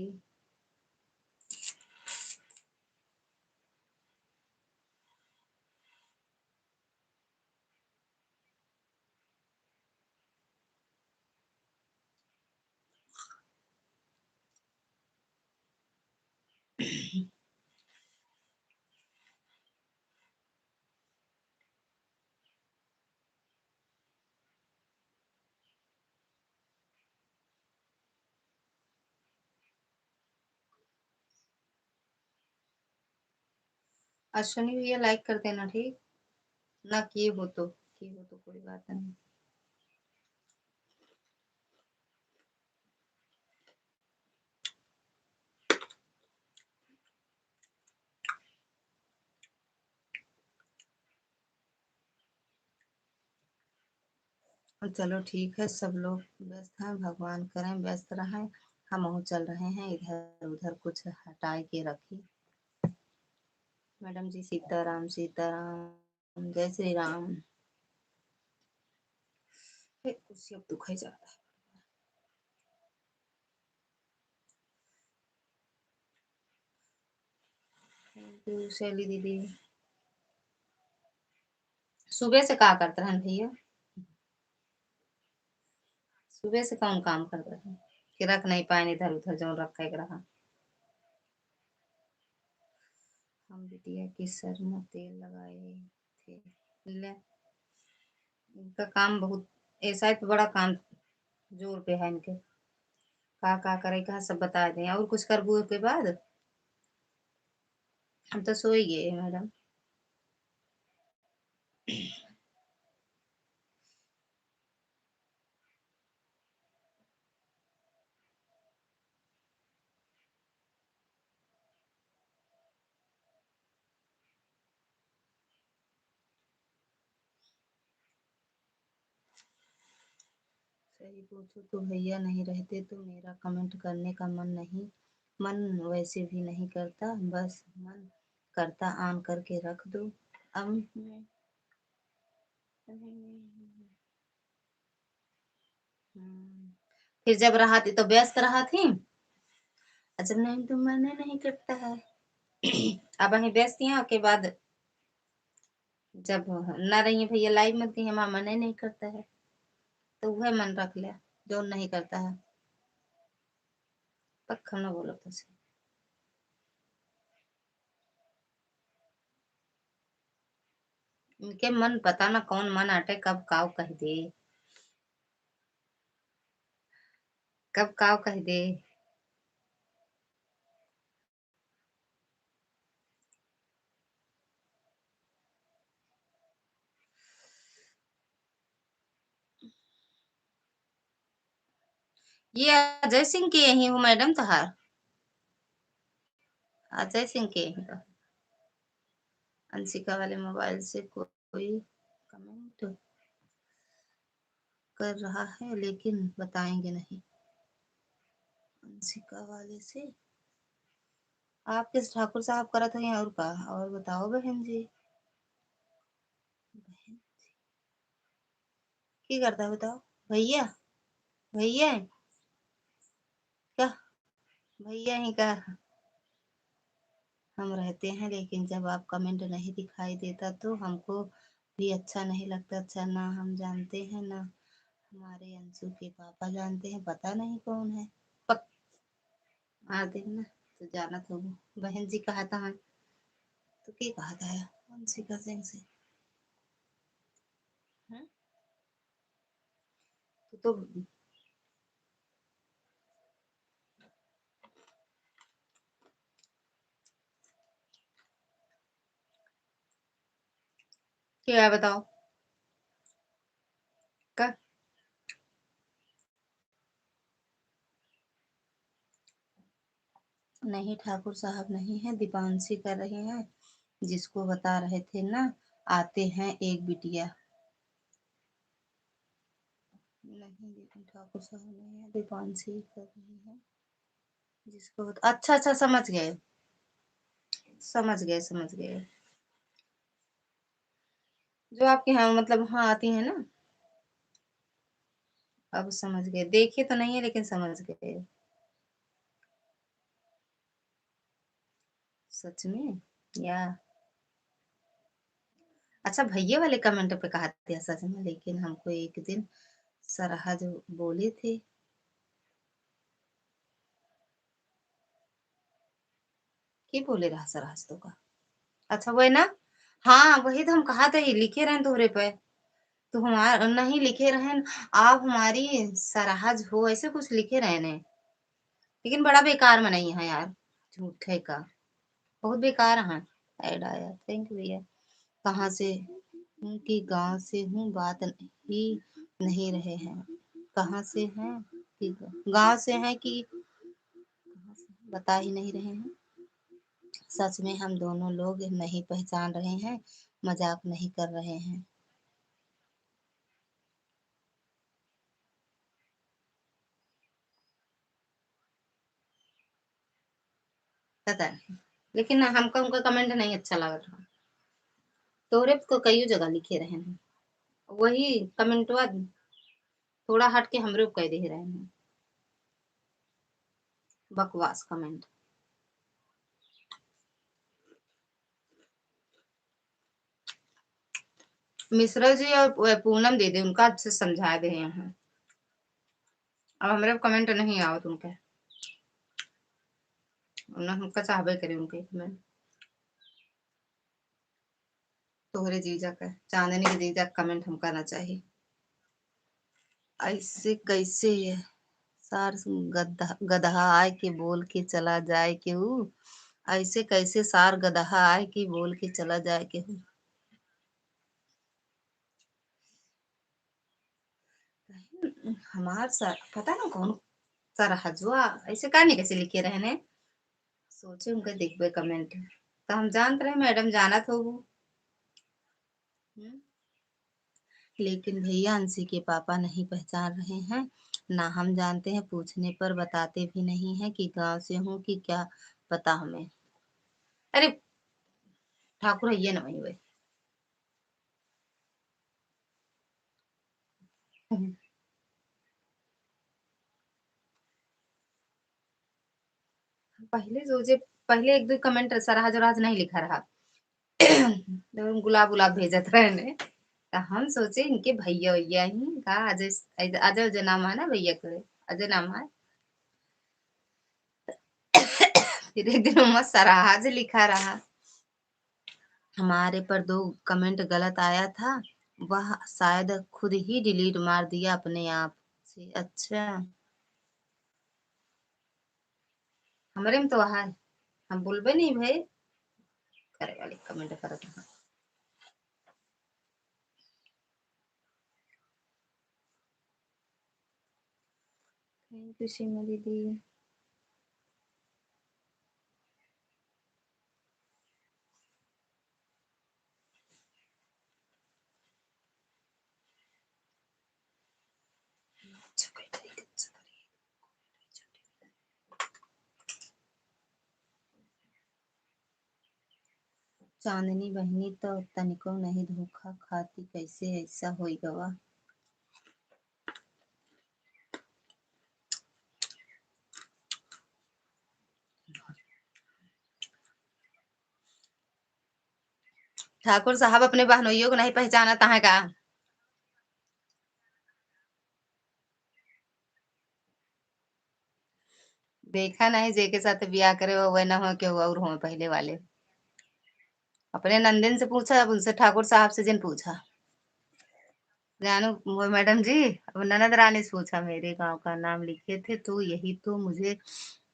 अश्विनी भैया लाइक कर देना, ठीक ना? किए हो तो, किए हो तो कोई बात नहीं। चलो ठीक है, सब लोग व्यस्त हैं, भगवान करें व्यस्त रहें, हम चल रहे हैं इधर उधर कुछ हटाए के रखी। मैडम जी सीताराम सीताराम। जय श्री राम। हे, कुर्सी अब दुखाई जाता है। Thank you शैली दीदी। सुबह से का करत रहन भैया? सुबह से कौन काम करत रहन कि रख नहीं पाए इधर उधर जौन रखे के रहा? हम बिटिया की सर में तेल लगाए थे। ले, इनका काम बहुत, ऐसा है तो बड़ा काम जोर पे है इनके। का का करे का सब बता दें। और कुछ करबू के बाद? हम तो सोई गए मैडम। सही पूछो तो भैया नहीं रहते तो मेरा कमेंट करने का मन नहीं, मन वैसे भी नहीं करता, बस मन करता on करके रख दो। अब मैं हम्म। फिर जब रहत ही तो व्यस्त रहत ही, और जब नहीं तो मन नहीं करता है। अब वहीं व्यस्त ही, ओके बाद जब ना रही भैया लाइव में, तो हमारा मन ही नहीं करता है, तो वह मन रख ले जो नहीं करता है। पक्का ना बोलो तो सही। इनके मन पता ना कौन मन आटे, कब काव कह दे, कब काव कह दे। ये अजय सिंह के यही हूँ मैडम तोहार। अजय सिंह के यही तो। अंशिका वाले मोबाइल से कोई कमेंट कर रहा है लेकिन बताएंगे नहीं। अंशिका वाले से आप किस ठाकुर साहब करत हैं और का? और बताओ बहन जी। की करता है बताओ? भैया, भैया है? का? भैया ही का? हम रहते हैं, लेकिन जब आप comment नहीं दिखाई देता तो हमको भी अच्छा नहीं लगता। अच्छा, ना हम जानते हैं, ना हमारे अंशु के पापा जानते हैं, पता नहीं कौन है। पक-, आ दिन ना, तो जानत होबो। बहन जी कहत हैं, तो के कहत है? अंशिका सिंह से। हम्म? तू तो क्या है बताओ? का? नहीं, ठाकुर साहब नहीं है, दीपांशी कर रही है, जिसको बता रहे थे ना, आते हैं एक बिटिया। नहीं, ठाकुर साहब नहीं है, दीपांशी कर रही है, जिसको बता-, अच्छा, अच्छा, समझ गए, समझ गए, समझ गए। जो आपके यहाँ, मतलब, हाँ, आती है ना, अब समझ गए। देखे तो नहीं है, लेकिन समझ गए। सच में? या। अच्छा, भैया वाले comment पे कहा दिया सच में, लेकिन हमको एक दिन सरहज बोले थे। के बोले रहा सरहज तो का? अच्छा, वही ना? हाँ, वही तो हम कहा थे, लिखे रहन तोहरे पे। तो हमार, नहीं लिखे रहन, "आप हमारी सरहज हो", ऐसे कुछ लिखे रहन है। लेकिन बड़ा बेकार मनई है यार, झूठे का। बहुत बेकार है। Add आया, thank you भैया। कहाँ से हूँ कि गाँव से हूँ, बात ही नहीं रहे हैं। कहाँ से हैं कि ग-, गाँव से हैं कि बता ही नहीं रहे हैं। सच में हम दोनों लोग नहीं पहचान रहे हैं, मजाक नहीं कर रहे हैं। पता नहीं, लेकिन हमका उनका comment नहीं अच्छा लागत रहा। तोहरे को कईयो जगह लिखे रहे हैं, वही commentवा थोड़ा हट के हमरे को कह दे रहे हैं, बकवास comment। मिश्रा जी और पूनम दीदी उनका अच्छे से समझा दे हैं। अब हमरे comment नहीं आवत उनके, उन्हें हमका चाहबे करे उनके comment। तोहरे जीजा का, चांदनी के जीजा का comment हमका ना चाही। ऐसे कैसे ये सार गधा, गदहा आए के बोल के चला जाए के ऊ? ऐसे कैसे सार गदहा आए के बोल के चला जाए के हूँ? हमार सर, पता ना कौन सरहजवा, ऐसे का नहीं कैसे लिखे रहने? सोचे उनका देखबे comment, तो हम जानत रहे madam जानत होबू। हम्म? लेकिन भैया, अंशी के पापा नहीं पहचान रहे हैं, ना हम जानते हैं, पूछने पर बताते भी नहीं हैं कि गांव से हूँ कि क्या पता हमें। अरे, ठाकुर है ये ना वही वही। हम्म। पहले जो जे, पहले एक दो comment सरहज उरहज नहीं लिखा रहा। तो गुलाब उलाब भेजत रहे ने। तो हम सोचे इनके भैया वैया ही का, अजय, अजय, अजय नाम है ना भैया के, अजय नाम है। फिर एक दिन मस्त सरहज लिखा रहा। हमारे पर दो comment गलत आया था, वह शायद खुद ही delete मार दिया अपने आप से। अच्छा, हमरे में तो वहा है, हम बोलबे नहीं भाई, करे वाली comment करत हैं। Thank you सीमा दीदी। चांदनी बहिनी तो तनिको नहीं धोखा खाती, कैसे ऐसा होई गवा? ठाकुर साहब अपने बहनोइयो को नहीं पहचानत हैं का? देखा नहीं, जेके साथ बियाह करे हो, वह ना हो, केहू और हो पहले वाले। अपने नंदिन से पूछा, अब उनसे ठाकुर साहब से जिन पूछा। जानू, वो मैडम जी, अब ननद रानी से पूछा, मेरे गांव का नाम लिखे थे, तो यही तो मुझे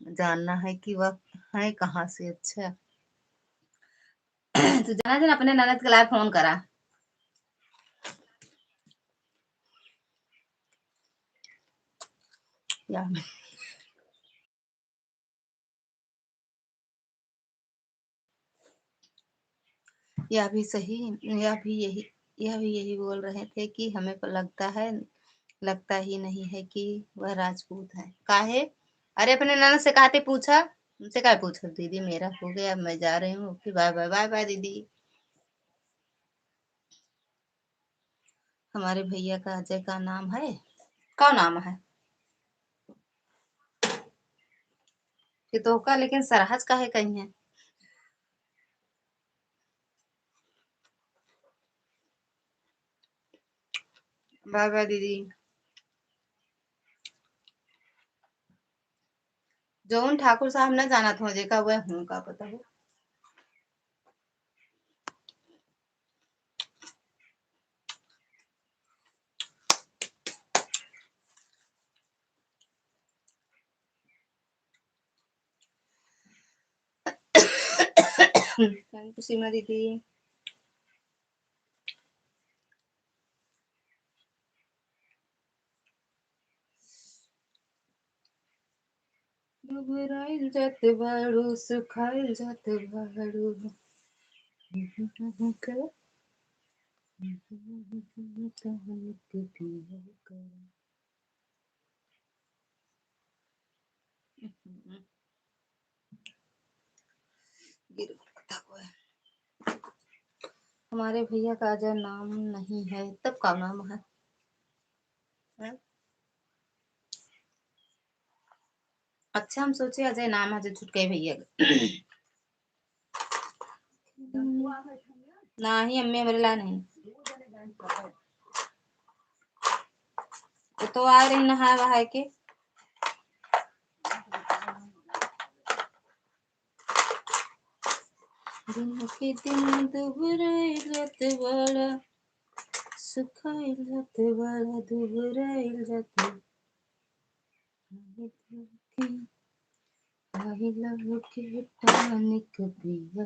जानना है कि वह है कहाँ से। अच्छा, तू जाना जिन अपने ननद के लाए फोन करा। या, यह भी सही, यह भी यही, यह भी यही बोल रहे थे कि हमें प-, लगता है, लगता ही नहीं है कि वह राजपूत है। काहे? अरे, अपने ननद से कहते पूछा, उनसे क्या पूछा, "दीदी, मेरा हो गया, मैं जा रही हूँ, okay, bye bye, bye bye दीदी।" हमारे भैया का अजय का नाम है, का नाम है? कि तो का, लेकिन सरहज का है कहीं है। बाय बाय दीदी। जौन ठाकुर साहब न जानत हो, जेका वह हूँ का पता हो। Thank you सीमा दीदी। दुबराइल जात बाड़ू, सुखाइल जात बाड़ू। गिर गया था कोई। हमारे भैया का अजय नाम नहीं है, तब का नाम है? हैं? अच्छा, हम सोचे अजय नाम है जो छुटके भैया का। नाही, अम्मी हमरे ला नहीं। वो तो आ रही नहाए वहाए के। दिन के दिन दुबराइल जात बाड़ा, सुखाइल जात बाड़ा, दुबराइल जात बाड़ा। I love you, I love you, tonic पिया।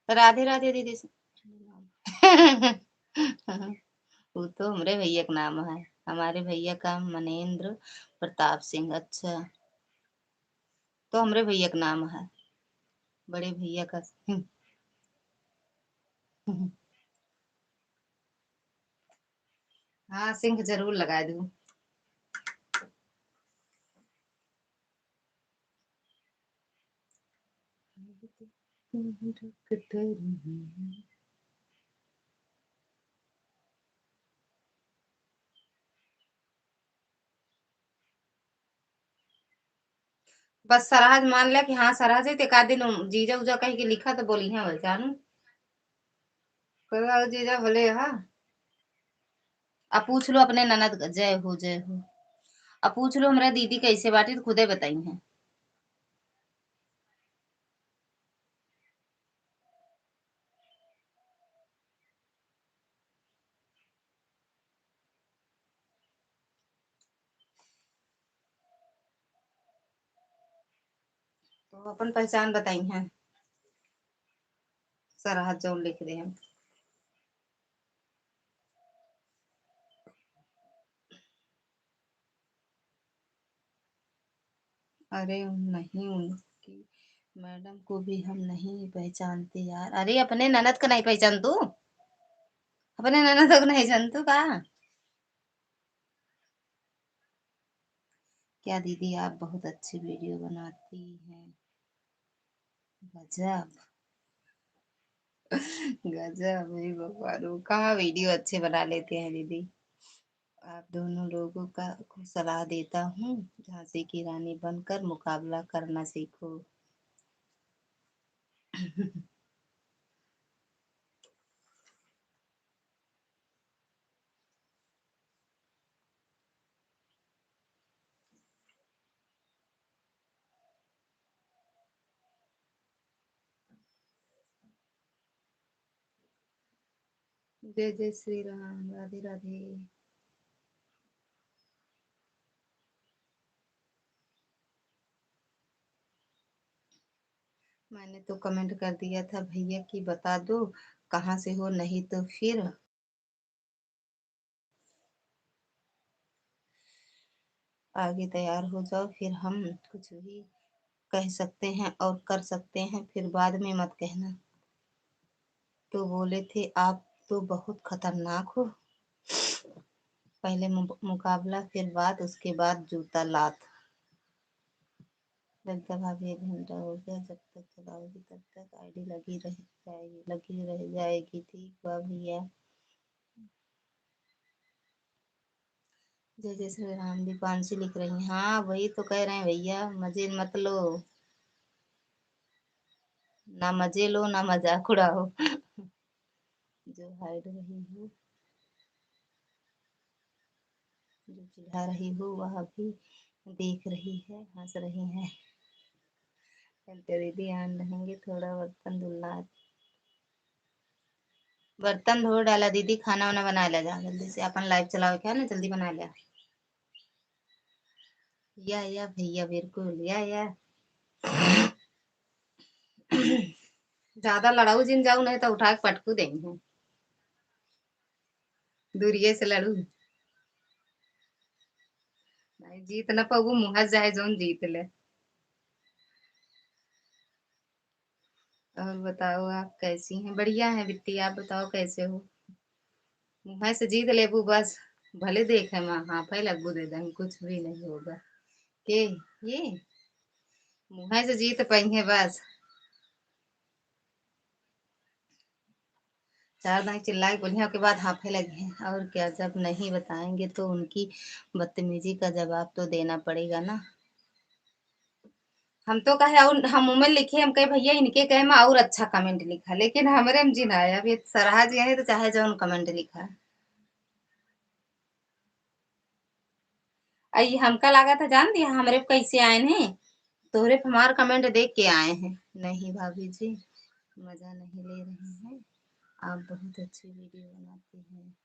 राधे राधे दीदी। वो तो हमरे भैया का नाम है, हमारे भैया का मनेंद्र प्रताप सिंह। अच्छा, तो हमरे भैया का नाम है, बड़े भैया का। हाँ, सिंह जरूर लगा दू। बस सरहज मान ले कि हाँ, सरहज है, तो एक आध दिन जीजा उजा कह के लिखा तो बोली है वैसे, जानू। कहो जीजा भले, हाँ। अब पूछ लो अपने ननद का, जय हो, जय हो। अब पूछ लो हमरा दीदी कैसे बाटी, तो खुदे बताई हैं। तो अपन पहचान बताई हैं, सरहज जौन लिख दे हम। अरे नहीं, उनकी मैडम को भी हम नहीं पहचानते यार। अरे अपने ननद का नहीं पहचान तू, अपने ननद को नहीं जान तू का? क्या दीदी, आप बहुत अच्छी वीडियो बनाती हैं। गजब। गजब, हे भगवान, वो कहाँ वीडियो अच्छे बना लेते हैं दीदी। आप दोनों लोगों का, को सलाह देता हूँ, झांसी की रानी बनकर मुकाबला करना सीखो। जय जय श्री राम, राधे राधे। मैंने तो comment कर दिया था भैया कि बता दो कहाँ से हो, नहीं तो फिर आगे तैयार हो जाओ, फिर हम कुछ भी कह सकते हैं और कर सकते हैं, फिर बाद में मत कहना। तो बोले थे, "आप तो बहुत खतरनाक हो, पहले मु-, मुकाबला, फिर बात, उसके बाद जूता लात।" ललिता भाभी, एक घंटा हो गया, जब तक चलाओगी तब तक आईडी लगी रह जाएगी, लगी रह जाएगी। ठीक बा भैया। जय जय श्री राम, दीपांशी लिख रही हैं। हाँ, वही तो कह रहे हैं भैया, मजे मत लो, ना मजे लो ना मजाक उड़ाओ। जो hide रही हो, जो चिढ़ा रही हो, वह भी देख रही है, हंस रही है। चलते दीदी, आन रहेंगे, थोड़ा बर्तन धुलना है। बर्तन धो डाला दीदी, खाना वाना बना लिया जा जल्दी से, अपन live चलाओ क्या ना, जल्दी बना लिया। या या भैया, बिल्कुल या या। ज्यादा लड़ाऊ जिन जाऊ, नहीं तो उठा के पटकू देंगे, दूरिये से लड़ू। नहीं, जीत ना पाऊ, मुँह जाए जौन जीत ले। और बताओ, आप कैसी हैं? बढ़िया हैं बिट्टी, आप बताओ कैसे हो? मुँह से जीत लेबू बस, भले देखे माँ, हाँ, फै लगबू दे दें, कुछ भी नहीं होगा। के ये मुँह से जीत पाई है बस। चार दाई चिल्लाए बोलिया के बाद हाँफे लगी हैं। और क्या, जब नहीं बताएंगे तो उनकी बदतमीजी का जवाब तो देना पड़ेगा ना। हम तो कहे, और हम उमें लिखे, हम कहे, "भैया, इनके कहे में और अच्छा comment लिखा", लेकिन हमरे में जिन आया। अब ये सरहा जी हैं तो चाहे जौन comment लिखा। आई हमका लागत है, जान दिया, हमरे पे कैसे आए हैं, तोहरे पे हमार comment देख के आए हैं। नहीं भाभी जी, मजा नहीं ले रहे हैं, आप बहुत अच्छी video बनाती हैं।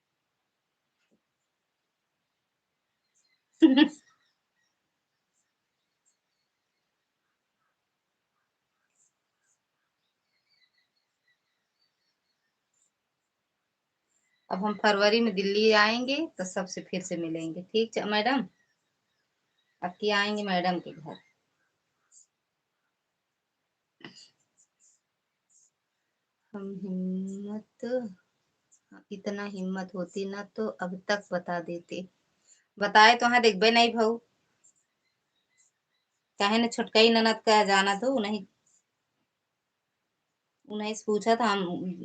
अब हम फरवरी में दिल्ली आएंगे तो सबसे फिर से मिलेंगे, ठीक है मैडम? अब की आएंगे मैडम के घर। हम हिम्मत, इतना हिम्मत होती ना तो अब तक बता देते। बताए तो हाँ, देखबे नहीं भाऊ, काहे न छोटकई ननद का जाना तो नहीं, उन्हें से पूछा था हम,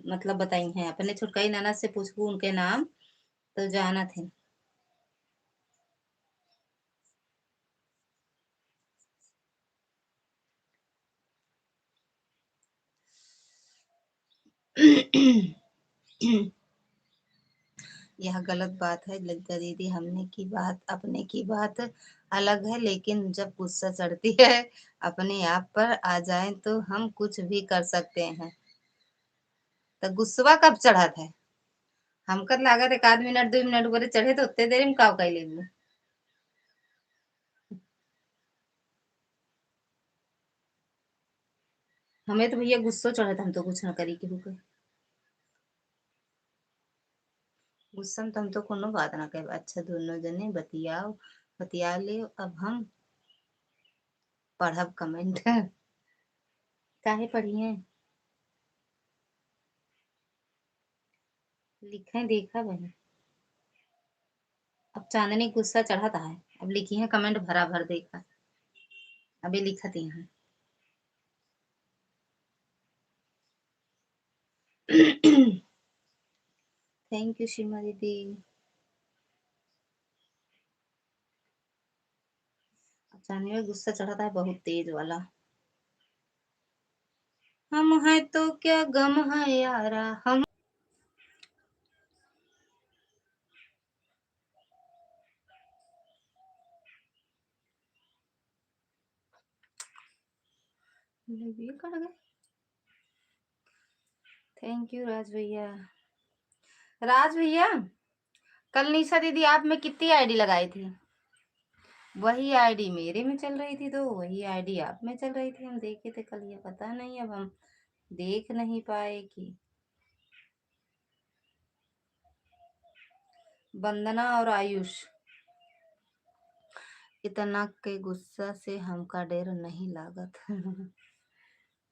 मतलब बताई हैं, अपने छोटकई ननद से पूछबू उनके नाम तो जानत हैं। यह गलत बात है ललिता दीदी, हमने की बात, अपने की बात अलग है, लेकिन जब गुस्सा चढ़ती है अपने आप पर आ जाए तो हम कुछ भी कर सकते हैं। तो गुस्सवा कब चढ़त है? हमका तो लागत एक आध मिनट, दो मिनट ऊपर चढ़े तो उतने देर में काव कर लेबू। हमें तो भैया गुस्सो चढ़त, हम तो कुछ ना करी केहू के। गुस्सा में तो हम तो कोनो बात ना कहब। अच्छा, दोनों जने बतियाओ, बतिया ले। अब हम पढ़ब comment। काहे पढ़िए? लिखें, देखा बहन। अब चांदनी गुस्सा चढ़त है, अब लिखी है comment भरा भर देखा। अभी लिखत ही हैं। Thank you सीमा दीदी। अचानक गुस्सा चढ़ता है बहुत तेज वाला। हम हैं तो क्या गम है यारा, हम ये कट गए। Thank you राज भैया। राज भैया, कल निशा दीदी आप में कितनी आईडी लगाई थी? वही आईडी मेरे में चल रही थी, तो वही आईडी आप में चल रही थी। हम देखे थे कल, ये पता नहीं, अब हम देख नहीं पाए कि वंदना और आयुष, इतना के गुस्सा से हमका डर नहीं लागत।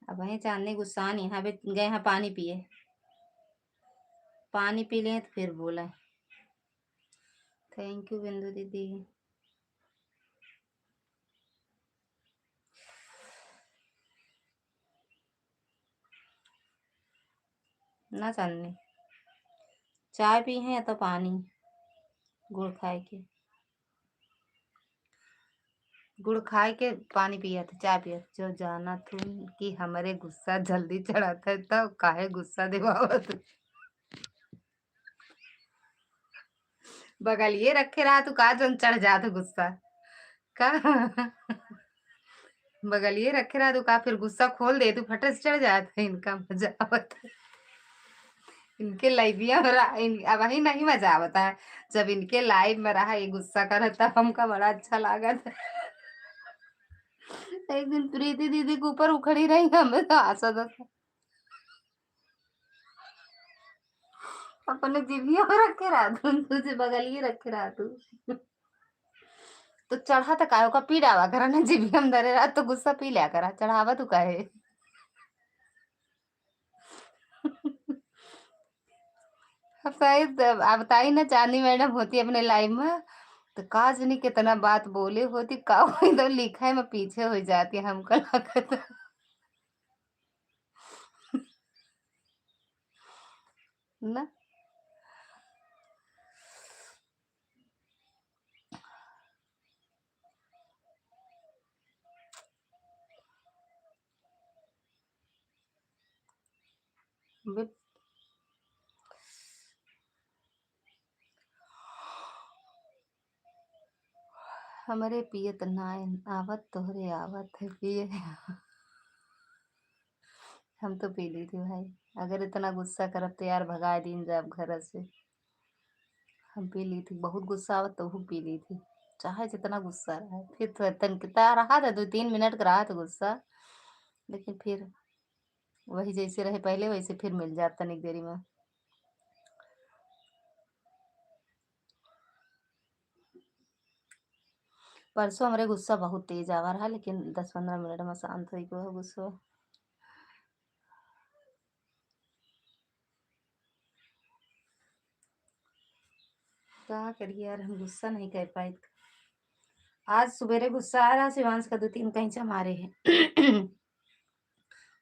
अब ये चांदनी गुस्सान यहाँ पे गए हैं पानी पिए, पानी पी लें तो फिर बोलें। थैंक यू बिंदु दीदी। ना चांदनी, चाय पी हैं या तो पानी, गुड़ खाए के, गुड़ खाए के पानी पिया था, चाय पिया था। जो जाना तू कि हमरे गुस्सा जल्दी चढ़ाता है, तो काहे गुस्सा दिवावत? बगलिए रखे रहा तू का, जौन चढ़ जात गुस्सा का? बगलिए रखे रहा तू का, फिर गुस्सा खोल दे तू, फटे से चढ़ जात है। इनका मजा आवत है, इनके लाइविया में रहा, इन, अब ही नहीं मजा आवता है। जब इनके लाइव में रहा, ये गुस्सा करत, तब हमका बड़ा अच्छा लागत। एक दिन प्रीति दीदी के ऊपर उखड़ी रही, हमें तो हंसा था। अपने जीभिया में रखे रहा तू, तुझे बगलिए रखे रहा तू। तो चढ़ा तो काहे, ओका पी डावा करा ना, जीभिया में धरे रहा तो गुस्सा पी लिया करा, चढ़ावा तू काहे? अब शायद अब ताई ना चांदनी मैडम होती अपने लाइव में, तो का जानी कितना बात बोले होती, का एकदम लिखा है, मैं पीछे हो जाती, हमको लगता ना। बट हमरे पियत नाय आवत, तोहरे आवत है पिए। हम तो पी ली थी भाई, अगर इतना गुस्सा करब तो यार भगा दीन जाब घर से। हम पी ली थी, बहुत गुस्सा आवत तो पी ली थी, चाहे जितना गुस्सा रहे। फिर तो तन कितना रहा था, दो तीन मिनट का रहा था गुस्सा, लेकिन फिर वही जैसे रहे पहले, वैसे फिर मिल जात तनिक देरी में। परसों हमरे गुस्सा बहुत तेज आवा रहा, लेकिन दस पन्द्रह मिनट में शांत होई गयो गुस्सा। का करिए यार, हम गुस्सा नहीं कर पाए। आज सुबेरे गुस्सा आ रहा, शिवांश का दो तीन कैंचा मारे हैं।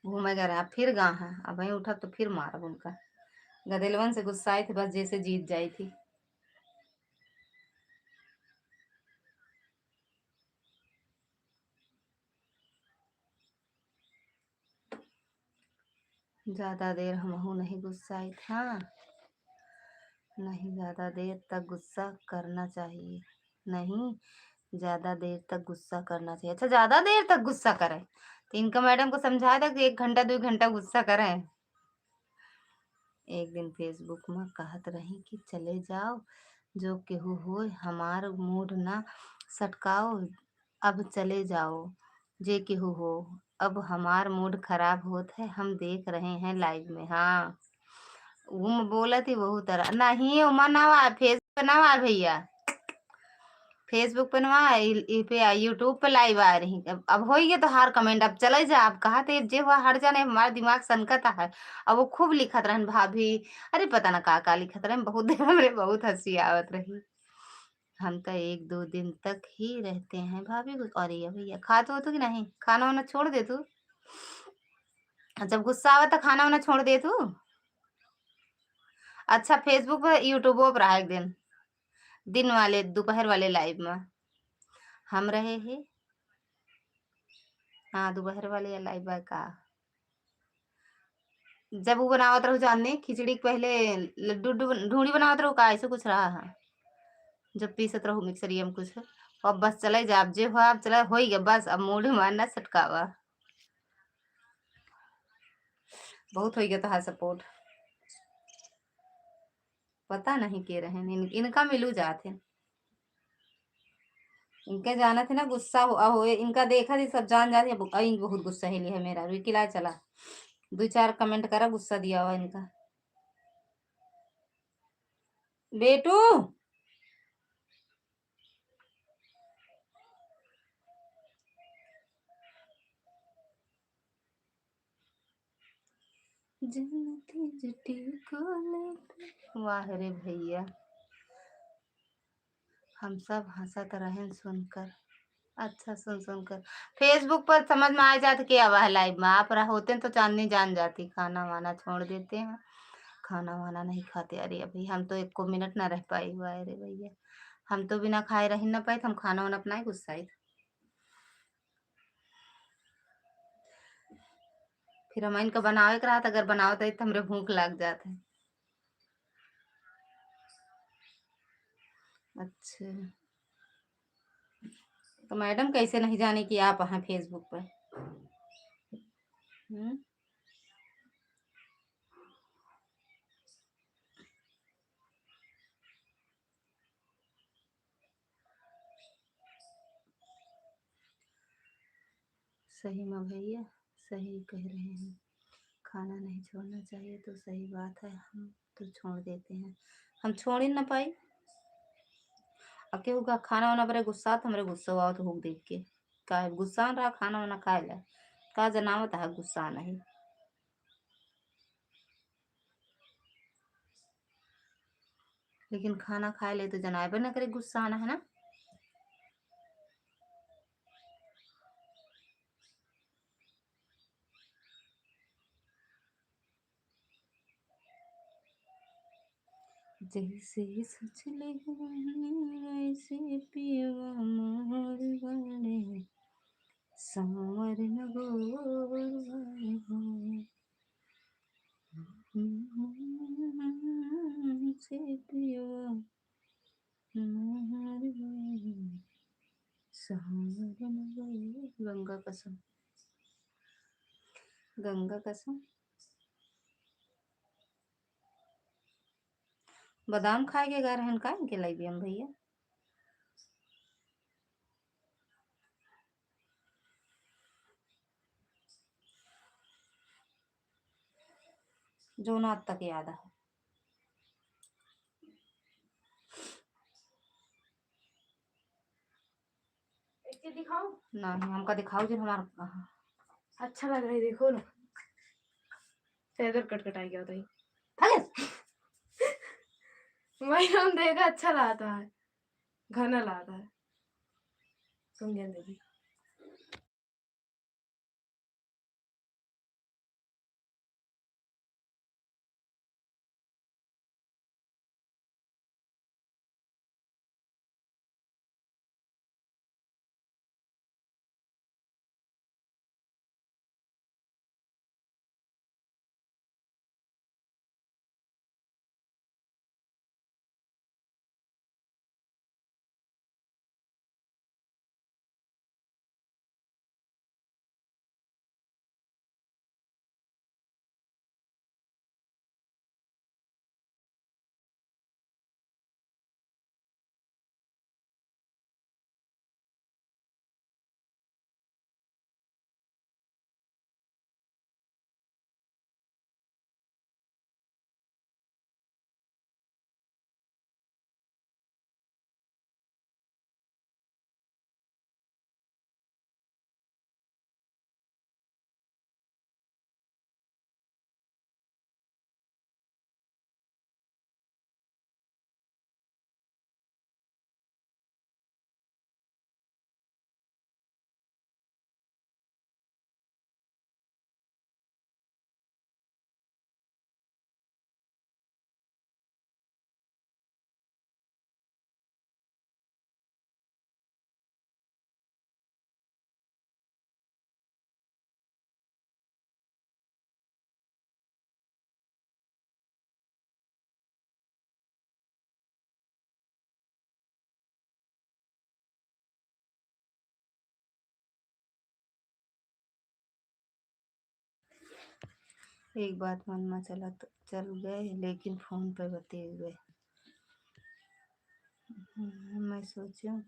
घूमे गए रहा, फिर गा है, अब वहीं उठब तो फिर मारब उनका। गदेलवन से गुस्सा आई थी, बस जैसे जीत जाई थी। ज्यादा देर हमहू नहीं गुस्साइत, हाँ, नहीं ज्यादा देर तक गुस्सा करना चाहिए, नहीं ज्यादा देर तक गुस्सा करना चाहिए। अच्छा, ज्यादा देर तक गुस्सा करें तो इनका मैडम को समझा दे कि एक घंटा दो घंटा गुस्सा करें। एक दिन Facebook में कहत रही कि चले जाओ, जो केहू होय, हमार मूड ना सटकाओ, अब चले जाओ, जे केहू हो, अब हमार मूड खराब होत है, हम देख रहे हैं लाइव में। हाँ, वो मैं बोला थी बहुत तरह, नहीं, ओमा ना आवा, फेस पे ना आवा भैया। Facebook पे ना, इ, इ पे आ, YouTube पे लाइव आ रही। अब, अब होई गया तोहार कमेंट, अब चले जा, अब कहा थे जे हुआ हट जाने, हमारा दिमाग सनकता है। अब वो खूब लिखत रहन भाभी, अरे पता ना का का लिखत रहन, बहुत देर हमरे बहुत हंसी आवत रही। हम तो एक दो दिन तक ही रहते हैं भाभी, और ये भैया खात हो तू कि नहीं, खाना वाना छोड़ दे तू, जब गुस्सा आवा तो खाना वाना छोड़ दे तू। अच्छा, Facebook पे, YouTube पर रहा एक दिन, दिन वाले, दोपहर वाले लाइव में हम रहे हैं। हाँ, दोपहर वाले या लाइव बा का? जब वो बनावत रहू जानने, खिचड़ी के पहले लड्डू उड्डू बन-, ढूंढी बनावत रहू का, ऐसे कुछ रहा है। जब पीसत रहू मिक्सरिया में कुछ, अब बस चले जा, अब जे हुआ, अब चले, होई गया, बस अब मूड मारना सटकावा। बहुत होई गया तोहार सपोर्ट। पता नहीं के रहेन, इन-, इनका मिलू जात है। इनके जानत है ना, गुस्सा हो, हो, इनका देखा थी, सब जान जाती है, अब इन बहुत गुस्सा है लिया है मेरा, रुकी ला चला। दो चार comment करा, गुस्सा दिया हुआ इनका। बेटू, जनती जटी को लेके। वाह रे भैया, हम सब हंसत रहेन सुनकर। अच्छा, सुन सुनकर Facebook पर समझ में आ जात के आवा है live में। आप रह होते तो चांदनी जान जाती। खाना वाना छोड़ देते हैं, खाना वाना नहीं खाते। अरे अभी हम तो एको मिनट ना रह पाई हुआ है रे भैया, हम तो बिना खाए रह ना पाए, हम खाना वाना अपना ही गुस्साई। फिर हम इनका बनावे के रहत, अगर बनावत रही तो हमरे भूख लाग जात है। अच्छा, तो मैडम कैसे नहीं जाने कि आप हैं Facebook पर? हम्म। सही में भैया, सही कह रहे हैं, खाना नहीं छोड़ना चाहिए, तो सही बात है, हम तो छोड़ देते हैं, हम छोड़ ही ना पाई। अब केहू का खाना वाना बरे गुस्सा, तो हमरे गुस्सा आवत होक देख के, का गुस्सा रहा खाना वाना खाए ला, का जनावत है गुस्सा नहीं। लेकिन खाना खाए ले तो जनाबे ना करे गुस्सा आना है ना। जैसे सोच ले वैसे पियवा मोर बाड़े, सांवर न गोर बाड़े। से पियवा मोर बाड़े, सांवर न गोर। गंगा कसम, गंगा कसम। बादाम खाए के गा रहन का इनके लाइबे हम भैया? जो ना तक याद है। एक चीज दिखाओ। नहीं, हमका दिखाओ जो हमार कहाँ। अच्छा लग रहा है, देखो ना। फेदर कटकटाई क्या होता है? अरे! भाई, हम देखा अच्छा लगता है, घना लगता है। सुन गया देखी। एक बात मन में चलत, चल गए, लेकिन फोन पे बतिए गए। हम्म, मैं सोचूं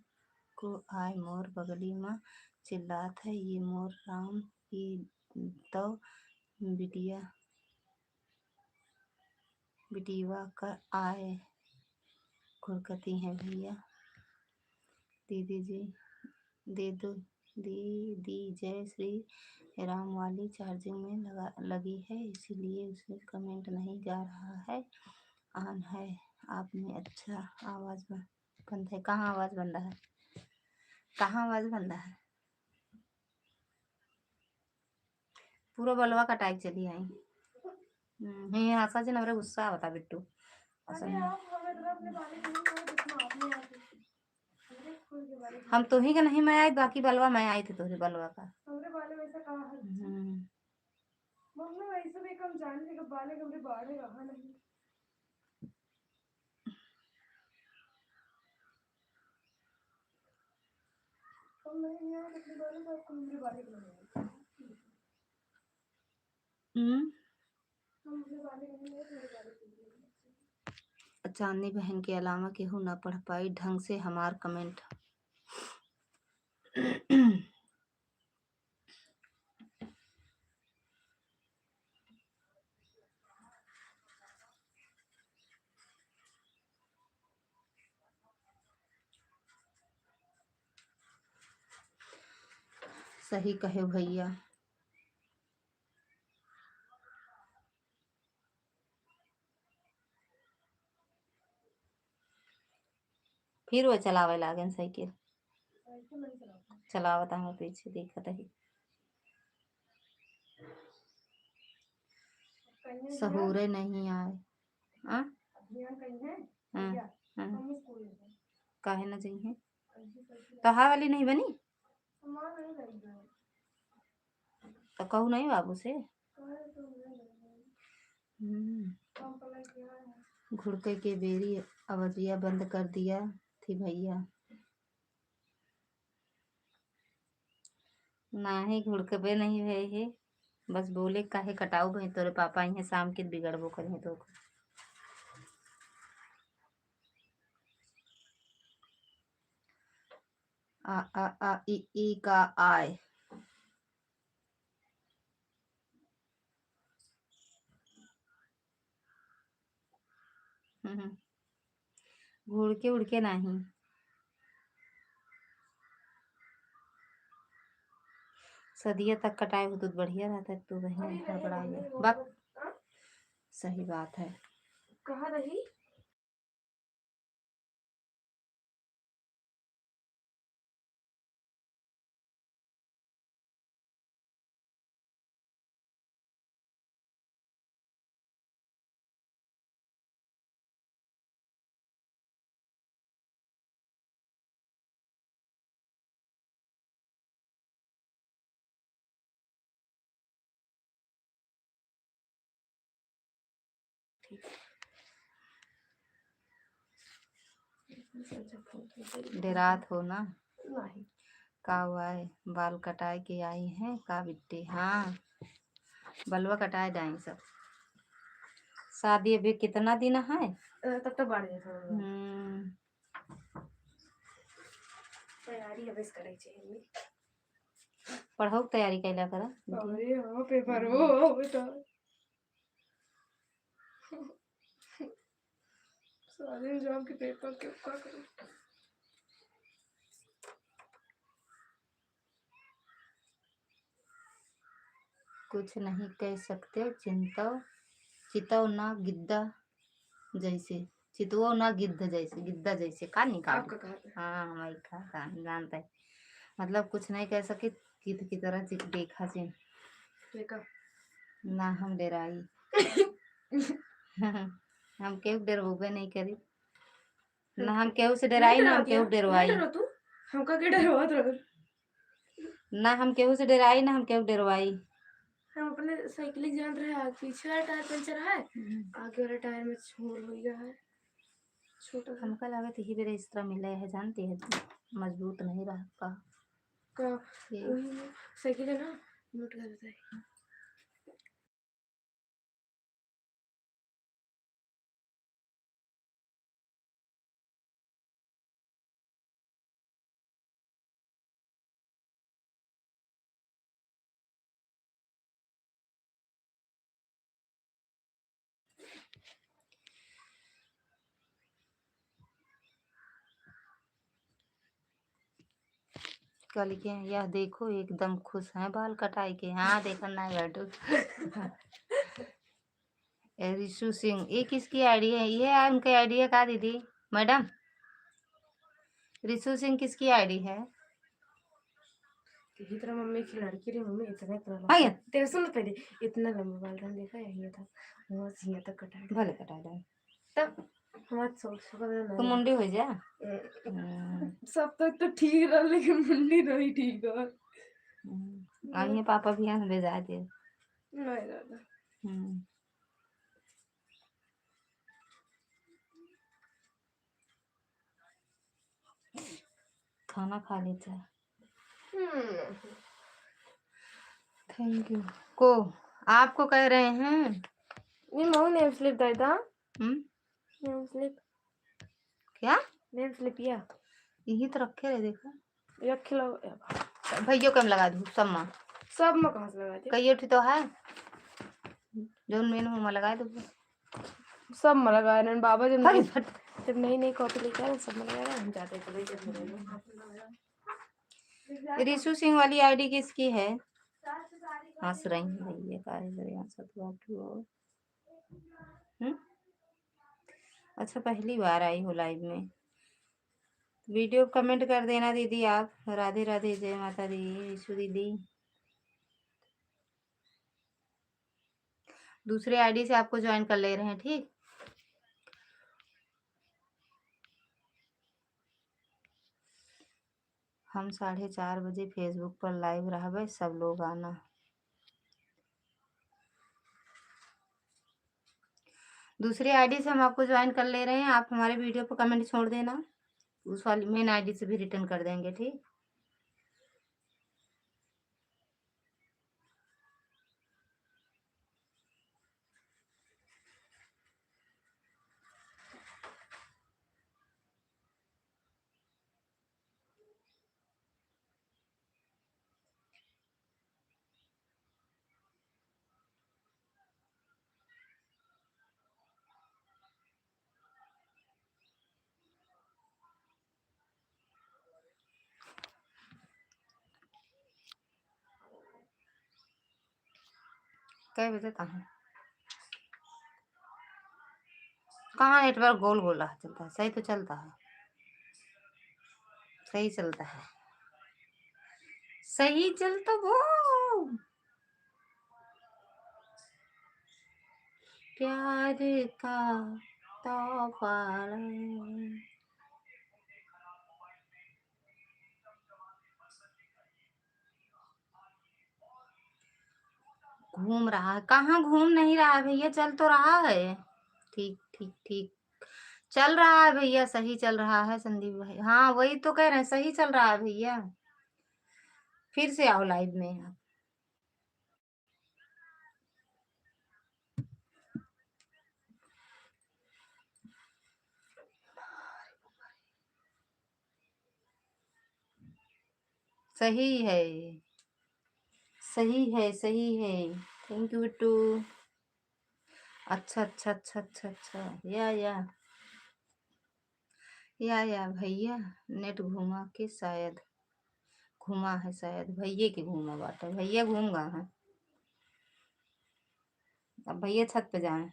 को आय मोर बगली मा चिल्लात है, ये मोर राम की तो बिटिया, बिटिया का आय घुड़कती है भैया। दीदी जी, दे दो, दीदी जय श्री राम वाली charging में लगा, लगी है, इसीलिए उसमें comment नहीं जा रहा है, on है। आपने अच्छा आवाज बन-, बंद है। कहाँ आवाज बंद है? कहाँ आवाज बंद है? पूरा बलवा कटाए के चली आई। हम्म, हे आशा जी, हमरे गुस्सा आवता बिट्टू। असल में। हम तो ही के नहीं मैं आई, बाकी बलवा मैं आई थी तोहरे बलवा का। हमरे बाले वैसे कहा है। हम्म। मम्मी वैसे भी कम जान के बाले हमरे बाड़े रहा नहीं। कम नहीं, नहीं आया, अपने बाले का, आपको हमरे बाले का नहीं आया। हम्म। चांदनी बहन के अलावा केहू ना पढ़ पाई ढंग से हमार comment। सही कहे भैया। फिर वो चलावे लागेन साइकिल। चलावत हूँ पीछे देखत ही। सहूरे नहीं आए। हाँ? हाँ, हाँ। काहे ना जइहे? तो हा वाली नहीं बनी? तो कहू नहीं बाबू से। हम्म। घुड़के के बेरी आवाजिया बंद कर दिया थी भैया। नाही घुड़कबे नहीं भय हे, बस बोले काहे कटाऊ भय, तोरे पापा इहे शाम के बिगड़बो करिहे तो। आ, आ, आ, ई, ई का आय। हम्म। घुड़के उड़के नाही। सदिया तक कटाए होत तो बढ़िया रहता, तू बहिन हड़बड़ा गया। बक, सही बात है। कहाँ रही? ठीक। डेरात हो ना? नहीं। का हुआ है? बाल कटाए के आई हैं का बिट्टी? हाँ, बलवा कटाए डाई सब। शादी अभी कितना दिन है? अ, तब तो बढ़ गया थोड़ा बहुत। हम्म। तैयारी अब इस करे चाहिए। पढ़ाऊ के तैयारी कैला करा। अरे हाँ, पेपर हो, हो बेटा। सारे एग्जाम के पेपर के का करूँ? कुछ नहीं कह सकते, चिंतो, चितो ना गिद्दा जैसे, चितवो ना गिद्ध जैसे, गिद्दा जैसे, का निकाल? आपका कहा था? हाँ, हमारी कहा था, जानते हैं। मतलब, कुछ नहीं कह सकी, चित की तरह चित देखा चिन। देखा। ना हम डेराई। हम केहू डेरबोबे नहीं करी। ना हम केहू से डेराई, ना हम केहू डेरवाई। डरो तू? हमका के डरवात रहो? ना हम केहू से डेराई, ना हम केहू डेरवाई। हम अपने साइकिल के जानत रहे, आगे पीछे वाला टायर पंचर है, हम्म। आगे वाला टायर में छोर हो गया है, छोटा सा। हमका लागत यही बेरा इस तरह मिले है, जानती है, मजबूत नहीं रहा का। का? ये। वही साइकिल है ना, नोट कर बताए। का लिखे हैं, "यह देखो, एकदम खुश हैं बाल कटाई के।" हाँ, देखा ना, लड्डू। ए, रिशु सिंह, ये किसकी आईडी है? ये यार उनकी आईडी है का दीदी? मैडम, रिशु सिंह किसकी आईडी है? यही तरह मम्मी की लड़की रे, मम्मी इतना, इतना लंबा। हाँ, ये। तेरे सुन पहले, इतना लंबा बाल था, देखा, यही था, वहाँ से यहाँ तक कटा है। भले कटा दे। तब हमार छोट छोट ना तो मुंडी हो जा। हम्म। हम्म। सब तक तो ठीक रहा, लेकिन मुंडी नहीं ठीक रहा। हम्म। और ये पापा भी यहाँ भेजा दे। नहीं दादा। हम्म। खाना खा लेते हैं। हम्म। Thank you। को, आपको कह रहे हैं। ये मऊ name slip दादा। हम्म? Name slip। क्या? Name slip या। यही तो रखे रहे, देखो। रख लो। भैया के हम लगा दूँ, सब माँ। सब माँ कहाँ से लगा दे? कहियो ठी तो है। जौन मेन हो, माँ लगा दो। सब माँ लगा रहे हैं, बाबा जब फट, नई, फट। जब नई नई कॉपी लेके आए, सब माँ लगा रहे हैं, हम जाते हैं, चलो, जब मिलेंगे। रिशु सिंह वाली आईडी किसकी है? हंस रही है भैया, काहे लगे हंसत बाटू हो? हम्म? अच्छा, पहली बार आई हो लाइव में। वीडियो कमेंट कर देना दीदी आप। राधे राधे, जय माता दी, रिशु दीदी। दूसरे आईडी से आपको ज्वाइन कर ले रहे हैं, ठीक? हम साढ़े चार बजे Facebook पर लाइव रहबे, सब लोग आना। दूसरे आईडी से हम आपको ज्वाइन कर ले रहे हैं, आप हमारे वीडियो पर कमेंट छोड़ देना, उस वाली मेन आईडी से भी रिटर्न कर देंगे, ठीक? कै बजे कहाँ, कहाँ नेटवर्क गोल गोल रहा चलता है? सही तो चलता है, सही चलता है, सही चलता वो। प्यार का तोहफा। घूम रहा है, कहाँ घूम नहीं रहा है भैया, चल तो रहा है। ठीक, ठीक, ठीक, चल रहा है भैया, सही चल रहा है संदीप भाई। हाँ, वही तो कह रहे हैं, सही चल रहा है भैया। फिर से आओ लाइव में आप। सही है, सही है, सही है। Thank you Bittu. अच्छा, अच्छा, अच्छा, अच्छा, अच्छा। या, या। या, या, भैया नेट घुमा के शायद, घुमा है शायद, भैया के घुमा बाटे, भैया घूम गा है। अब भैया छत पे जाए।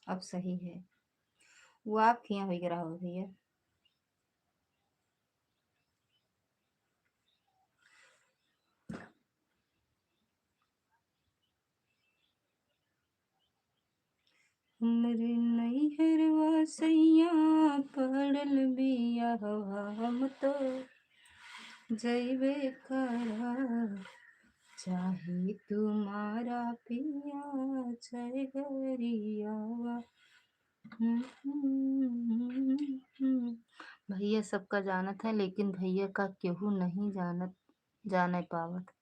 अब सही है, वो आप किहाँ होई के रहा हो भैया। हमरे नैहरवा सैया पड़ल बियाहवा, हम तो जइबे करा, चाहे तुम्हारा पिया जय गरियावा। भैया सबका जानत है, लेकिन भैया का केहू नहीं जानत, जाने पावत।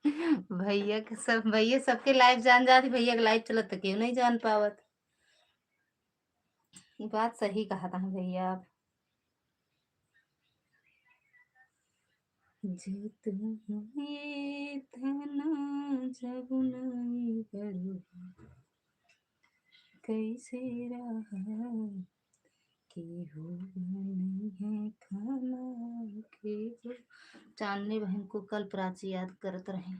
भैया के सब, भैया सबके live जान जात, भैया के live चलत त केहू नहीं जान पावत। ई बात सही कहत हैं भैया आप। जे तुम इतना जब नहीं करो, कैसे रहा, केहू नहीं है खाना के। चांदनी बहन को कल प्राची याद करत रही।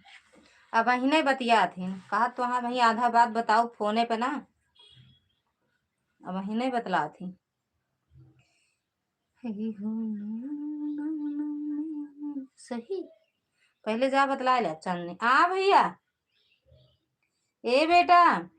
अब अही नहीं बतियात ही, कहा तो हाँ भाई, आधा बात बताओ फोने पे ना। अब अही नहीं बतलात ही। सही, पहले जा बतला ले चांदनी। आ भैया, ए बेटा,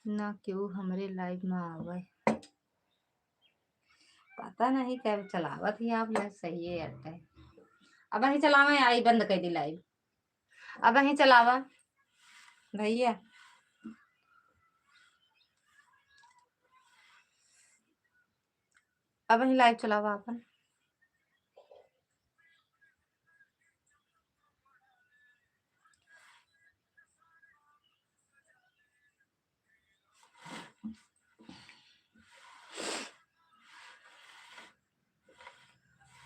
ना केहू हमरे live में आवे। पता नहीं कब चलावत ही आप live, सही है यार। अब अही चलावे, आई बंद कर दी live। अब अही चलावा भैया, अब अही live चलावा अपन।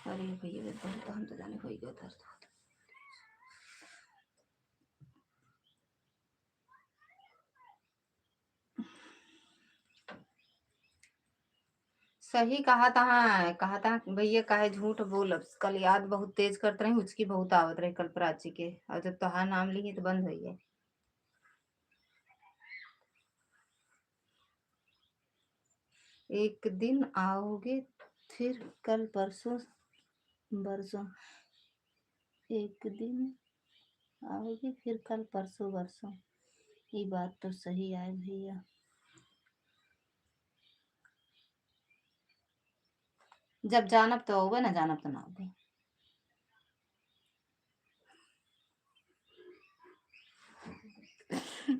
अरे भैया, ये बहुत, हम तो जाने हो ही गया दर्द होता। सही कहा तहाँ, कहा तहाँ भैया, काहे झूठ बोलब। कल याद बहुत तेज करत रही, हुचकी बहुत आवत रही कल प्राची के, और जब तोहार नाम ली तो बंद हो गए। एक दिन आओगे, फिर कल परसों बरसों, एक दिन आओगे, फिर कल परसों बरसों। ई बात तो सही आए भैया, जब जानब तो आवे, ना जानब तो ना आवे।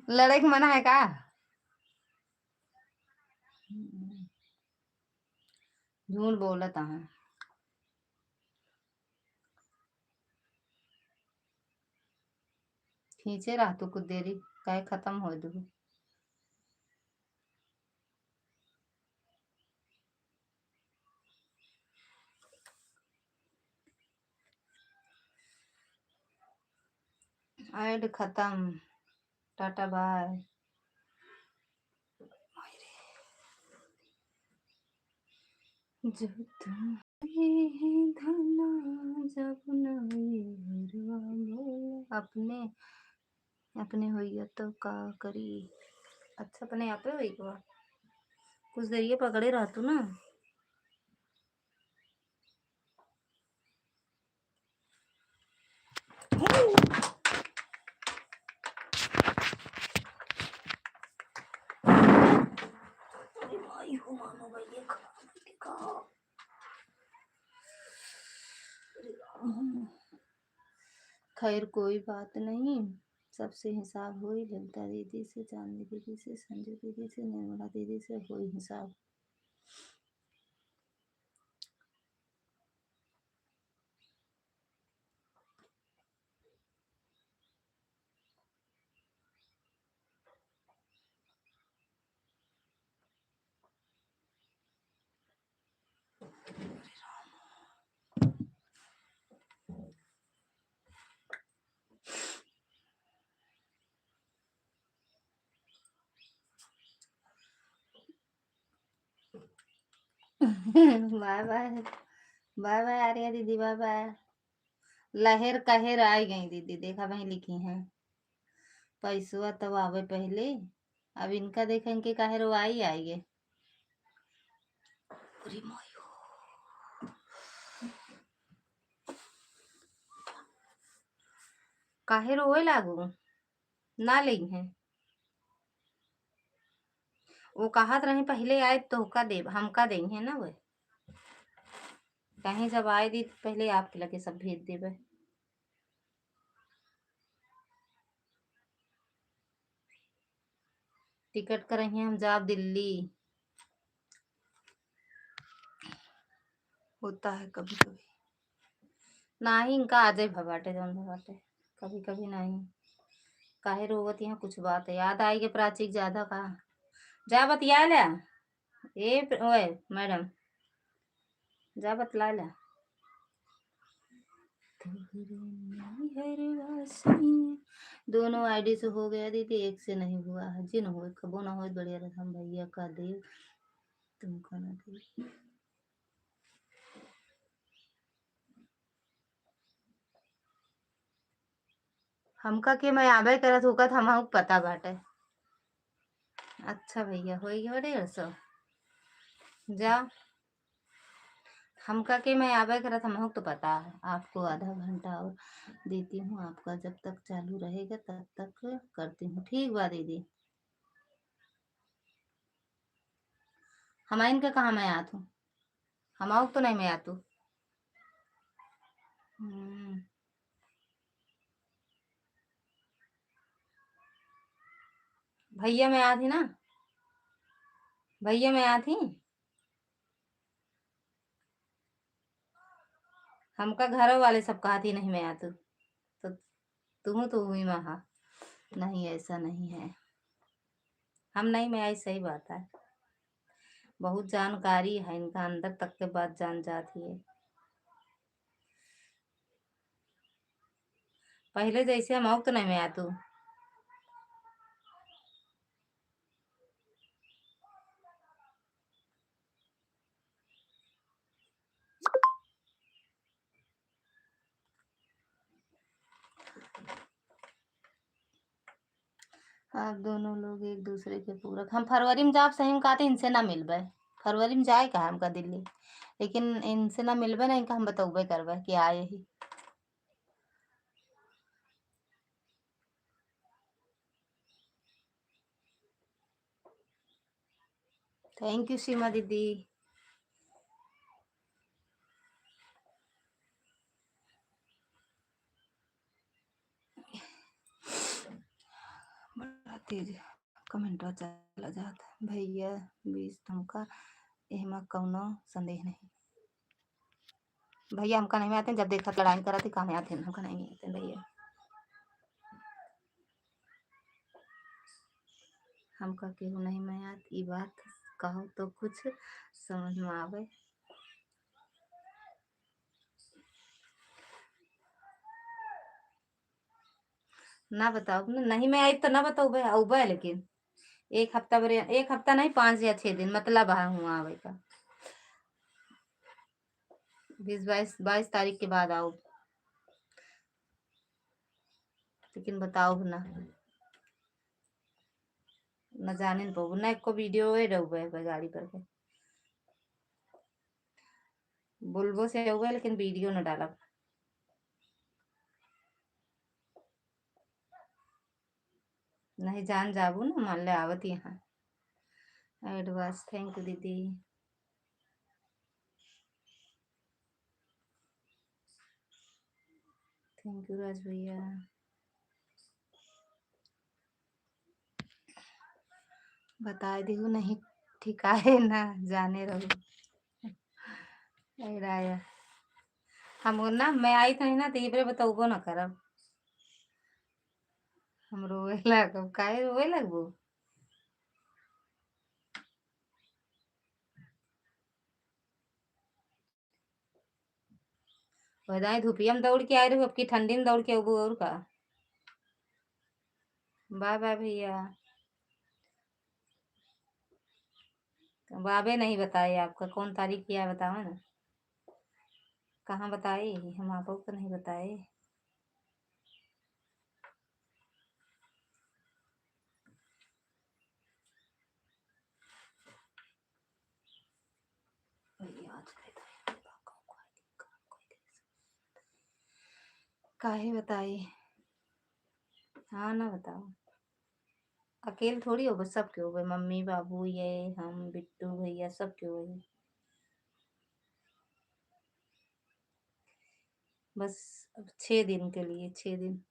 लड़े के मन है का? झूठ बोलत हैं। खींचे रह तू कुछ देरी, काहे खत्म हो दू। Ad खत्म, टाटा बाय। जब तुम ही धना, जब नहीं हरवा बोला। अपने, अपने होइया तो का करी? अच्छा, अपने आपे होई गवा। कुछ देर ये पकड़े रहतू ना। अरे भाई हो, मानो भाई, ये खराब है, देखा। अरे राम। खैर, कोई बात नहीं, सबसे हिसाब होई, ललिता दीदी से, चांदनी दीदी से, संजू दीदी से, निर्मला दीदी से होई हिसाब। Bye bye, bye bye Arya दीदी, बाय बाय। लहेर कहेर आई गई दीदी, देखा वहीं लिखी हैं, पैसवा तब आवे पहले। अब इनका देखें कि काहे रोवाई आई गे। अरे माई हो। काहे रोवे लागू? ना लेई हैं। वो कहत रहे, "पहले आए तोहका देब, हमका देई हैं ना वे।" कहीं जब आए दी, तो पहले आपके लगे सब भेज देबे। टिकट करइहैं हम जाब दिल्ली। होता है कभी कभी। नाही, इनका आजै भा बाटे, जौन भा बाटे। कभी कभी नाही। काहे रोवत यहाँ कुछ बात है। याद आइगे प्राची के ज्यादा का। जा बतिया ले। ए प्र-, ओए, मैडम। जा बतला ले। तोहरे नैहरवा से। दोनों आईडी से हो गया दीदी, एक से नहीं हुआ है। जिन होए, कबो ना होए, बढ़िया रहे, हम भैया का देव, तुमको ना देव। हमका के मैं आबे करत होकत हमहू पता बाटे। अच्छा भैया, होई गयो डेढ़ सौ। जा, हमका के मैं आबे करत हमहू तो पता है। आपको आधा घंटा और देती हूँ, आपका जब तक चालू रहेगा तब तक करती हूँ। ठीक बा दीदी, हमाइन के कहाँ मैं आत हूँ, हमाऊ तो नहीं मैं आतू। हम्म। भैया मैं आत ही ना, भैया मैं आत ही। हमका घरों वाले सब कहत ही नहीं मैं आतू, तो तुहूँ तो हुई महा। नहीं, ऐसा नहीं है, हम नहीं मैं आई, सही बात है। बहुत जानकारी है इनका, अंदर तक के बात जान जात ही है। पहले जैसे हम आउक तो नहीं मैं आतू। आप दोनों लोग एक दूसरे के पूरक। हम फरवरी में जाब सही में कहते इनसे ना मिलबे। फरवरी में जाए का हमका दिल्ली, लेकिन इनसे ना मिलबे ना, इनका हम बतौबे करबे कि आए ही। Thank you सीमा दीदी। बड़ा तेज कमेंटवा चला जात। भैया बीस तुमका एहमा कौनो संदेह नहीं। भैया हमका नहीं आते, जब देखत लड़ाई करत ही, का में आते, हमका नहीं आते भैया। हमका केहू नहीं मैं आत, ई बात कहो तो कुछ समझ में आवे। ना बताओ ना, नहीं मैं आई तो ना बताओ बे, आऊ बे, लेकिन एक हफ्ता बरे, एक हफ्ता नहीं, पाँच या छह दिन, मतलब है हुआ आवे का। बीस, बाईस, बाईस तारीख के बाद आओ, लेकिन बताओ ना, न जाने न पाबो, ना एको वीडियो ए रहुबे गाड़ी पर के। बोलबो से रहुबे, लेकिन वीडियो न डालब। नहीं जान जाबू ना, मान ले आवत यहाँ। Advance thank you दीदी। Thank you राज भैया। बताए दिहु नहीं, ठीक आहे ना, जाने रहू। ए राया, हम ना, मैं आई तो नहीं ना, तो इबरे बतौबो ना करब। हम रोवे लागब, काहे रोवे लगबो? वैदाई धुपिया में दौड़ के आए रहू, अब की ठंडी में दौड़ के अबू और का? बाय बाय भैया। तो बाबे नहीं बताए आपका कौन तारीख किया है, बताओ ना। कहाँ बताए? हम आपको तो नहीं बताए। भैया आज के time में भागा हुआ है, काम कोई देख सकता है। काहे बताई? हाँ ना बताओ। अकेल थोड़ी होबे, सबके होबे, मम्मी, बाबू, ये, हम, बिट्टू, भैया, सबके होबे। बस अब छह दिन के लिए, छह दिन,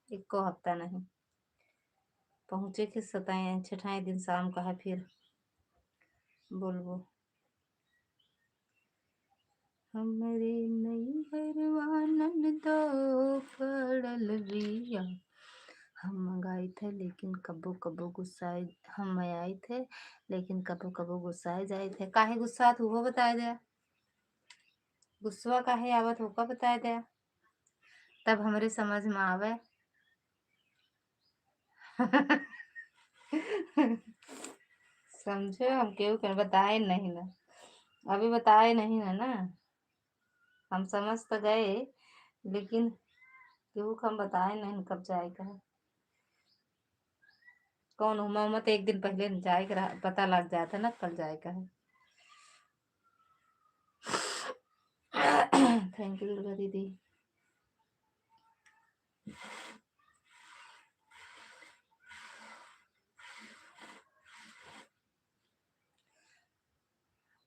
एको हफ्ता नहीं। पहुँचे के सताए, छठाए दिन शाम का है, फिर बोलबो। हमरे नैहरवा ननदो पड़ल बिया। हम मंगाई थे, लेकिन कबो कबो गुस्साए, हम मंगाई थे, लेकिन कबो कबो गुस्साए जाए थे। काहे गुस्सा तू वो बताए दे, गुस्सा काहे आवत होका बताए दे, तब हमरे समझ में आवे। समझो, हम केहू के बताए नहीं ना, अभी बताए नहीं ना, ना। हम समझ तो गए, लेकिन केहू के हम बताए नहीं कब जाए का है। कौन हुमा हुमा तो एक दिन पहले जाए के रहा, पता लग जाता ना कल जाए का है। Thank you दुर्गा दीदी।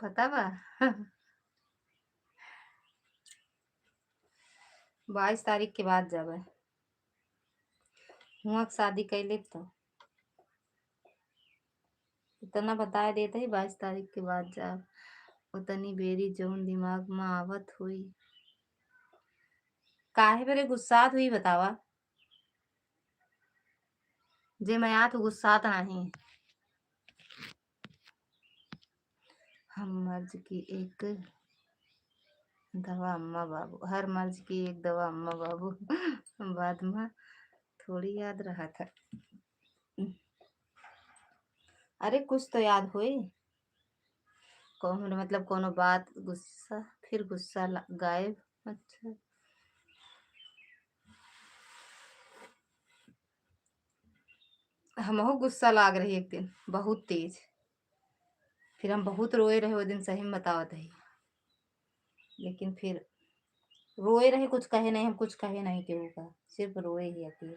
पता बा? बाईस तारीख के बाद जाबे। हुआ के शादी कैले तो इतना बताए देते ही, बाईस तारीख के बाद जाब। उतनी बेरी जौन दिमाग में आवत हुई। काहे बरे गुस्सात हुई बतावा? जे मैं आत गुस्सात नहीं। हम मर्ज की एक दवा अम्मा बाबू, हर मर्ज की एक दवा अम्मा बाबू। बाद में थोड़ी याद रहा था। अरे कुछ तो याद होई। कौन, मतलब कोनो बात, गुस्सा, फिर गुस्सा ला-, गायब। अच्छा। हमहू गुस्सा लाग रही एक दिन, बहुत तेज। फिर हम बहुत रोए रहे वो दिन, सही में बतावत ही। लेकिन फिर रोए रहे, कुछ कहे नहीं, हम कुछ कहे नहीं केहू का, सिर्फ रोए ही अकेले।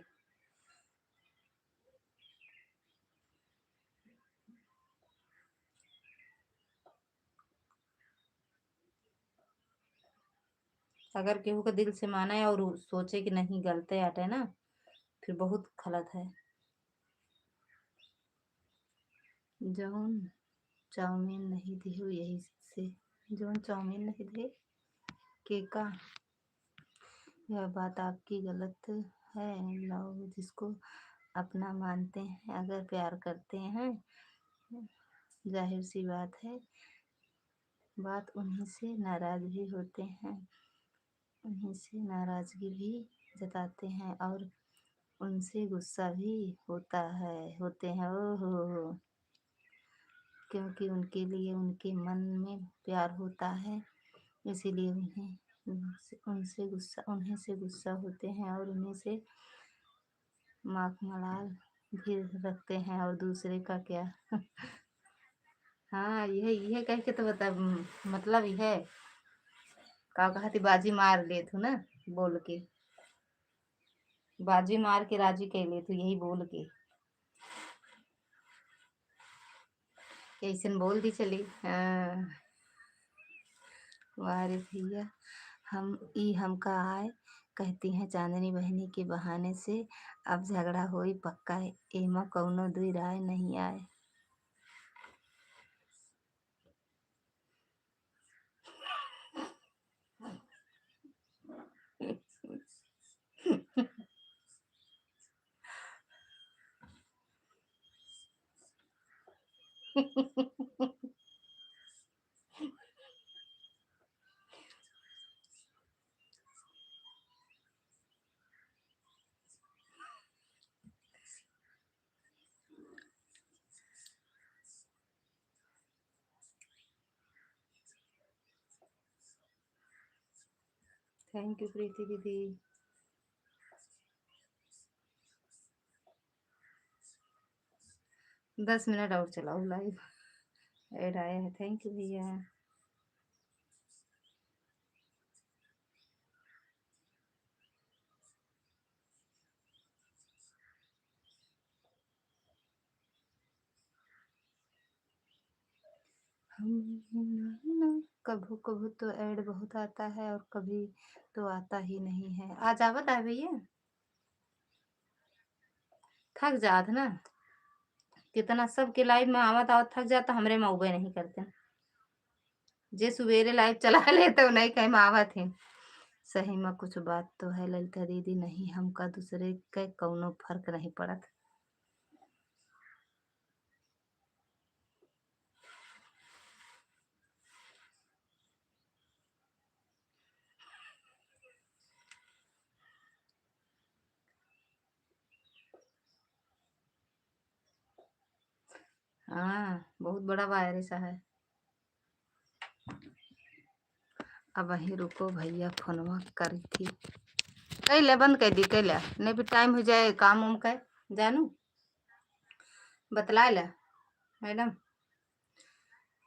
अगर केहू के दिल से माने और उ सोचे कि नहीं गलते आटे ना, फिर बहुत गलत है। जौन चाउमीन नहीं दिहो यही से, जौन चाउमीन नहीं दे के का? यह बात आपकी गलत है। लोग जिसको अपना मानते हैं, अगर प्यार करते हैं, जाहिर सी बात है, बात उन्हीं से नाराज भी होते हैं, उन्हीं से नाराजगी भी जताते हैं और उनसे गुस्सा भी होता है, होते हैं। ओ हो हो। क्योंकि उनके लिए उनके मन में प्यार होता है, इसीलिए उन्हें, उनसे, उनसे गुस्सा, उन्हीं से गुस्सा होते हैं और उन्हीं से माख मलाल भी रखते हैं और दूसरे का क्या? हाँ, यह, यह कह के तो बता, मतलब यह का कहती, बाजी मार लेत हूँ ना बोल के, बाजी मार के राजी कह लेत हूँ यही बोल के। कैसन बोल दी चली। हाँ। वाह रे भैया, हम, ई हमका आए, कहती हैं चांदनी बहनी के बहाने से अब झगड़ा होई पक्का, एमा कौनो दुई राय नहीं आए। Thank you प्रीति दीदी। दस मिनट और चलाओ, live ad आया है। Thank you भैया। हम, कभू कभू तो ad बहुत आता है और कभी तो आता ही नहीं है। आज आवत है भैया? थक जात ना, कितना सबके live में आवत आवत थक जात, हमरे में उबे नहीं करते। जे सुबेरे live चला लेते, नहीं कहीं में आवत है। सही में कुछ बात तो है ललिता दीदी, नहीं हमका दूसरे के कौनो फर्क नहीं पड़त। हाँ, बहुत बड़ा virus है। अब वहीं रुको भैया, फोनवा करी थी। कैले बंद कर दी, कैले नहीं भी time हो जाए काम उम के, जानू बतला ले मैडम।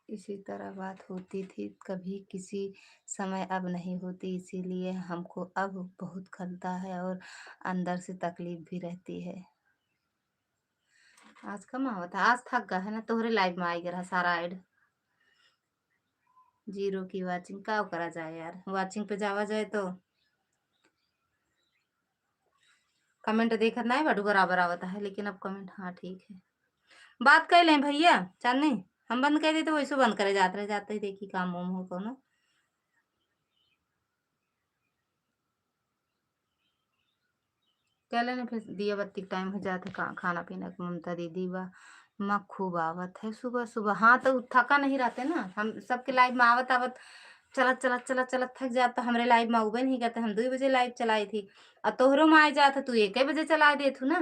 इसी तरह बात होती थी कभी किसी समय, अब नहीं होती, इसीलिए हमको अब बहुत खलता है और अंदर से तकलीफ भी रहती है। आज कम आवत है, आज थक गा है ना, तोहरे live में आई गा रहा सारा ad। Zero की watching, का करा जाए यार, watching पे जावा जाए तो। Comment देखत नहीं बाटू, बराबर आवत है, लेकिन अब comment, हाँ ठीक है। बात कर लें भैया, चांदनी, हम बंद कर देते, वैसे बंद करे जात रहे, जाते ही देखी काम वाम हो कौनो। चले ना, फिर दिया बत्ती के time हो जात है, खा-, खाना पीना के। ममता दीदी बा, माँ खूब आवत है सुबह सुबह। हाँ, तो थका नहीं रहते ना, हम सबके live में आवत आवत, चलत चलत चलत चलत थक जात, तो हमरे live में उबे नहीं करते। हम दुई बजे live चलाई थी, और तोहरो में आ जात है, तू एक बजे चला देत हूँ ना।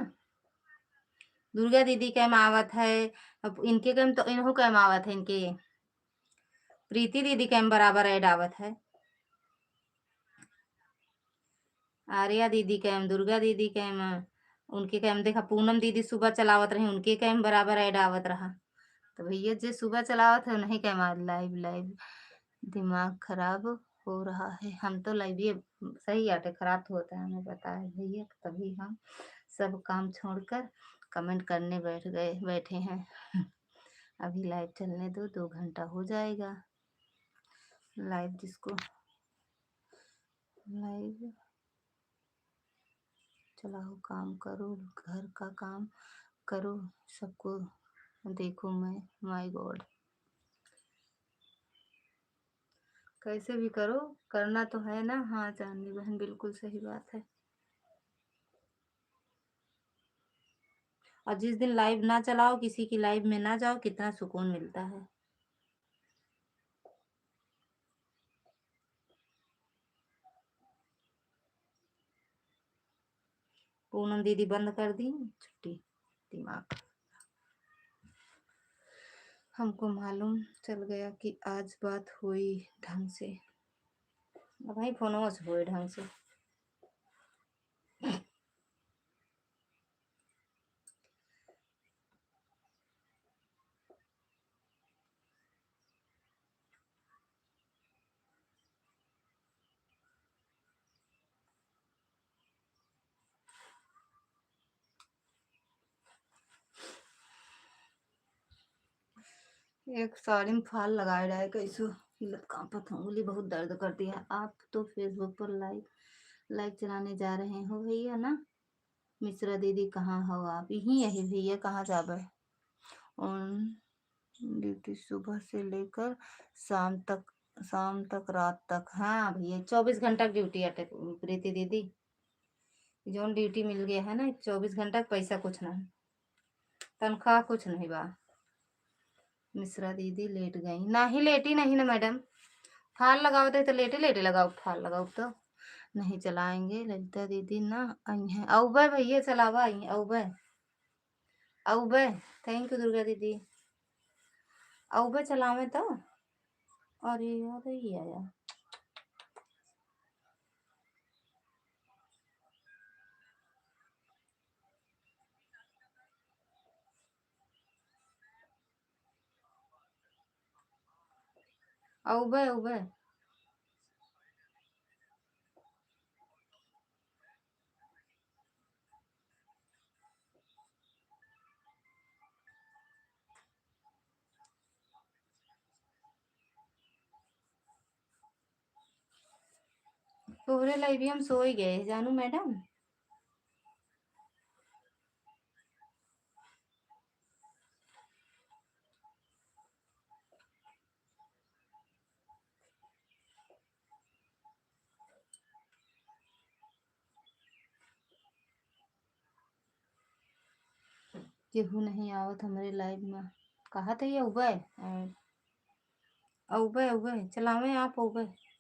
दुर्गा दीदी के में आवत है, अब इनके के में तो, इन्हों के में आवत है, इनके प्रीति दीदी के में बराबर ad आवत है। आर्या दीदी के में, दुर्गा दीदी के में, उनके के में देखा, पूनम दीदी सुबह चलावत रही, उनके के में बराबर ad आवत रहा। तो भैया, जे सुबह चलावत है, उन्हीं के में live, live दिमाग खराब हो रहा है। हम तो live ये सही आटे खराब तो होता है, हमें पता है भैया, तभी हम सब काम छोड़कर comment करने बैठ गए, बैठे हैं। अभी live चलने दो, दो घंटा हो जाएगा। Live जिसको, live चलाओ, काम करो, घर का काम करो, सबको देखो मैं, my God। कैसे भी करो, करना तो है ना। हाँ चांदनी बहन, बिल्कुल सही बात है। और जिस दिन live ना चलाओ, किसी की live में ना जाओ, कितना सुकून मिलता है। पूनम दीदी बंद कर दी, छुट्टी, दिमाग। हमको मालूम चल गया कि आज बात हुई ढंग से। अब भाई फोनवा से हुई ढंग से। एक साड़ी में फाल लगाए रहे, कैसो हिलत कांपत हूँ, उंगली बहुत दर्द करती है। आप तो Facebook पर live, live चलाने जा रहे हो भैया ना? मिश्रा दीदी कहाँ हो आप? यहीं यही भैया, कहाँ जाबे? On duty सुबह से लेकर शाम तक, शाम तक, रात तक। हाँ भैया, चौबीस घंटा की duty अटे प्रीति दीदी। जौन duty मिल गया है ना, चौबीस घंटा का पैसा कुछ नहीं, तनख्वाह कुछ नहीं बा। मिश्रा दीदी लेट गई। नहीं, लेटी नहीं ना मैडम, फाल लगावत है तो लेटे लेटे लगाओ, फाल लगाओ तो। नहीं चलाएंगे ललिता दीदी ना आई हैं। अउबे भैया चलावा आई, अउबे, अउबे। Thank you दुर्गा दीदी। अउबे चलावे तो। अरे यार, ये आया। अउबे, अउबे। तोहरे लाई भी हम सोई गए जानू मैडम। केहू नहीं आवत हमरे लाइव में। कहा तो ये उबे, अ, उबे, उबे, चलावे आप उबे।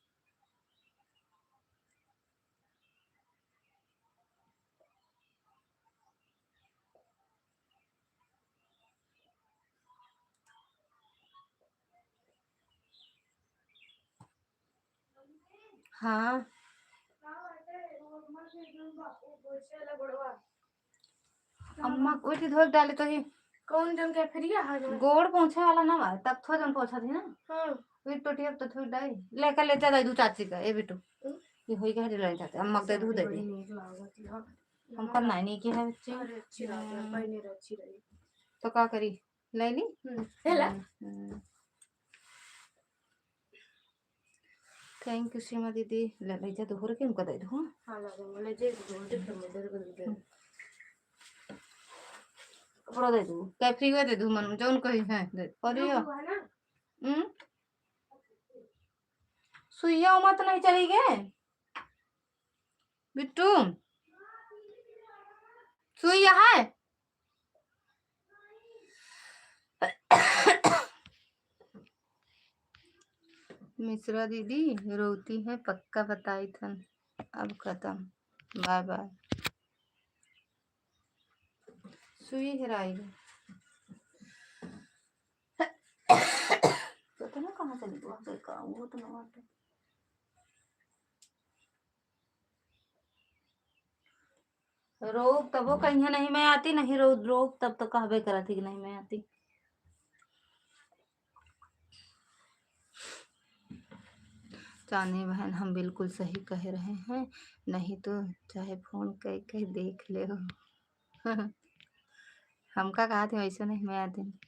हाँ। अम्मा को उठी धोए डाले तो ही। कौन जन के फिरिया है जो? गोड़ पोंछे वाला ना बा, तब थो जन पोंछा थी ना। हाँ। वे टोटिया तो थो डाई। लेकर ले जा दाई दू चाची का, ए बेटू। हम्म। ये होई के हटे लाइन जाते, अम्मा के दे दू दे दे। बड़ी नीक लागत है। हम कल नानी की है बच्चे। अरे अच्छी लागत है, हम्म। पहने रहे, अच्छी रही। तो का करी? ले ली? हम्म। हेला। हम्म। Thank you सीमा दीदी। ले, ले जा, दोहर के उनका दे दो, हाँ? हाँ, ला दो, ले जा, दो, दे, दे, दे, दे, दे। हम्म। कपड़ा दे दो, क्या free हुआ दे दो, मन, जो उनको ही है, दे। और ये? दो है ना? हम्म? सुइया उमा तो नहीं चली गए? बिट्टू, सुइया है? मिश्रा दीदी रोती है, पक्का बताई थन। अब खत्म, bye bye। सुई हेराई गई। पता ना कहाँ चली गई, वहाँ से का, वो तो ना बाटे। रोग तबो कहिया नहीं मैं आती, नहीं रो-, रोग तब तो कहबे करत ही कि नहीं मैं आती। चांदनी बहन, हम बिल्कुल सही कह रहे हैं, नहीं तो चाहे फोन कह के देख ले हो। हमका कहा थे वैसे नहीं मैं आती।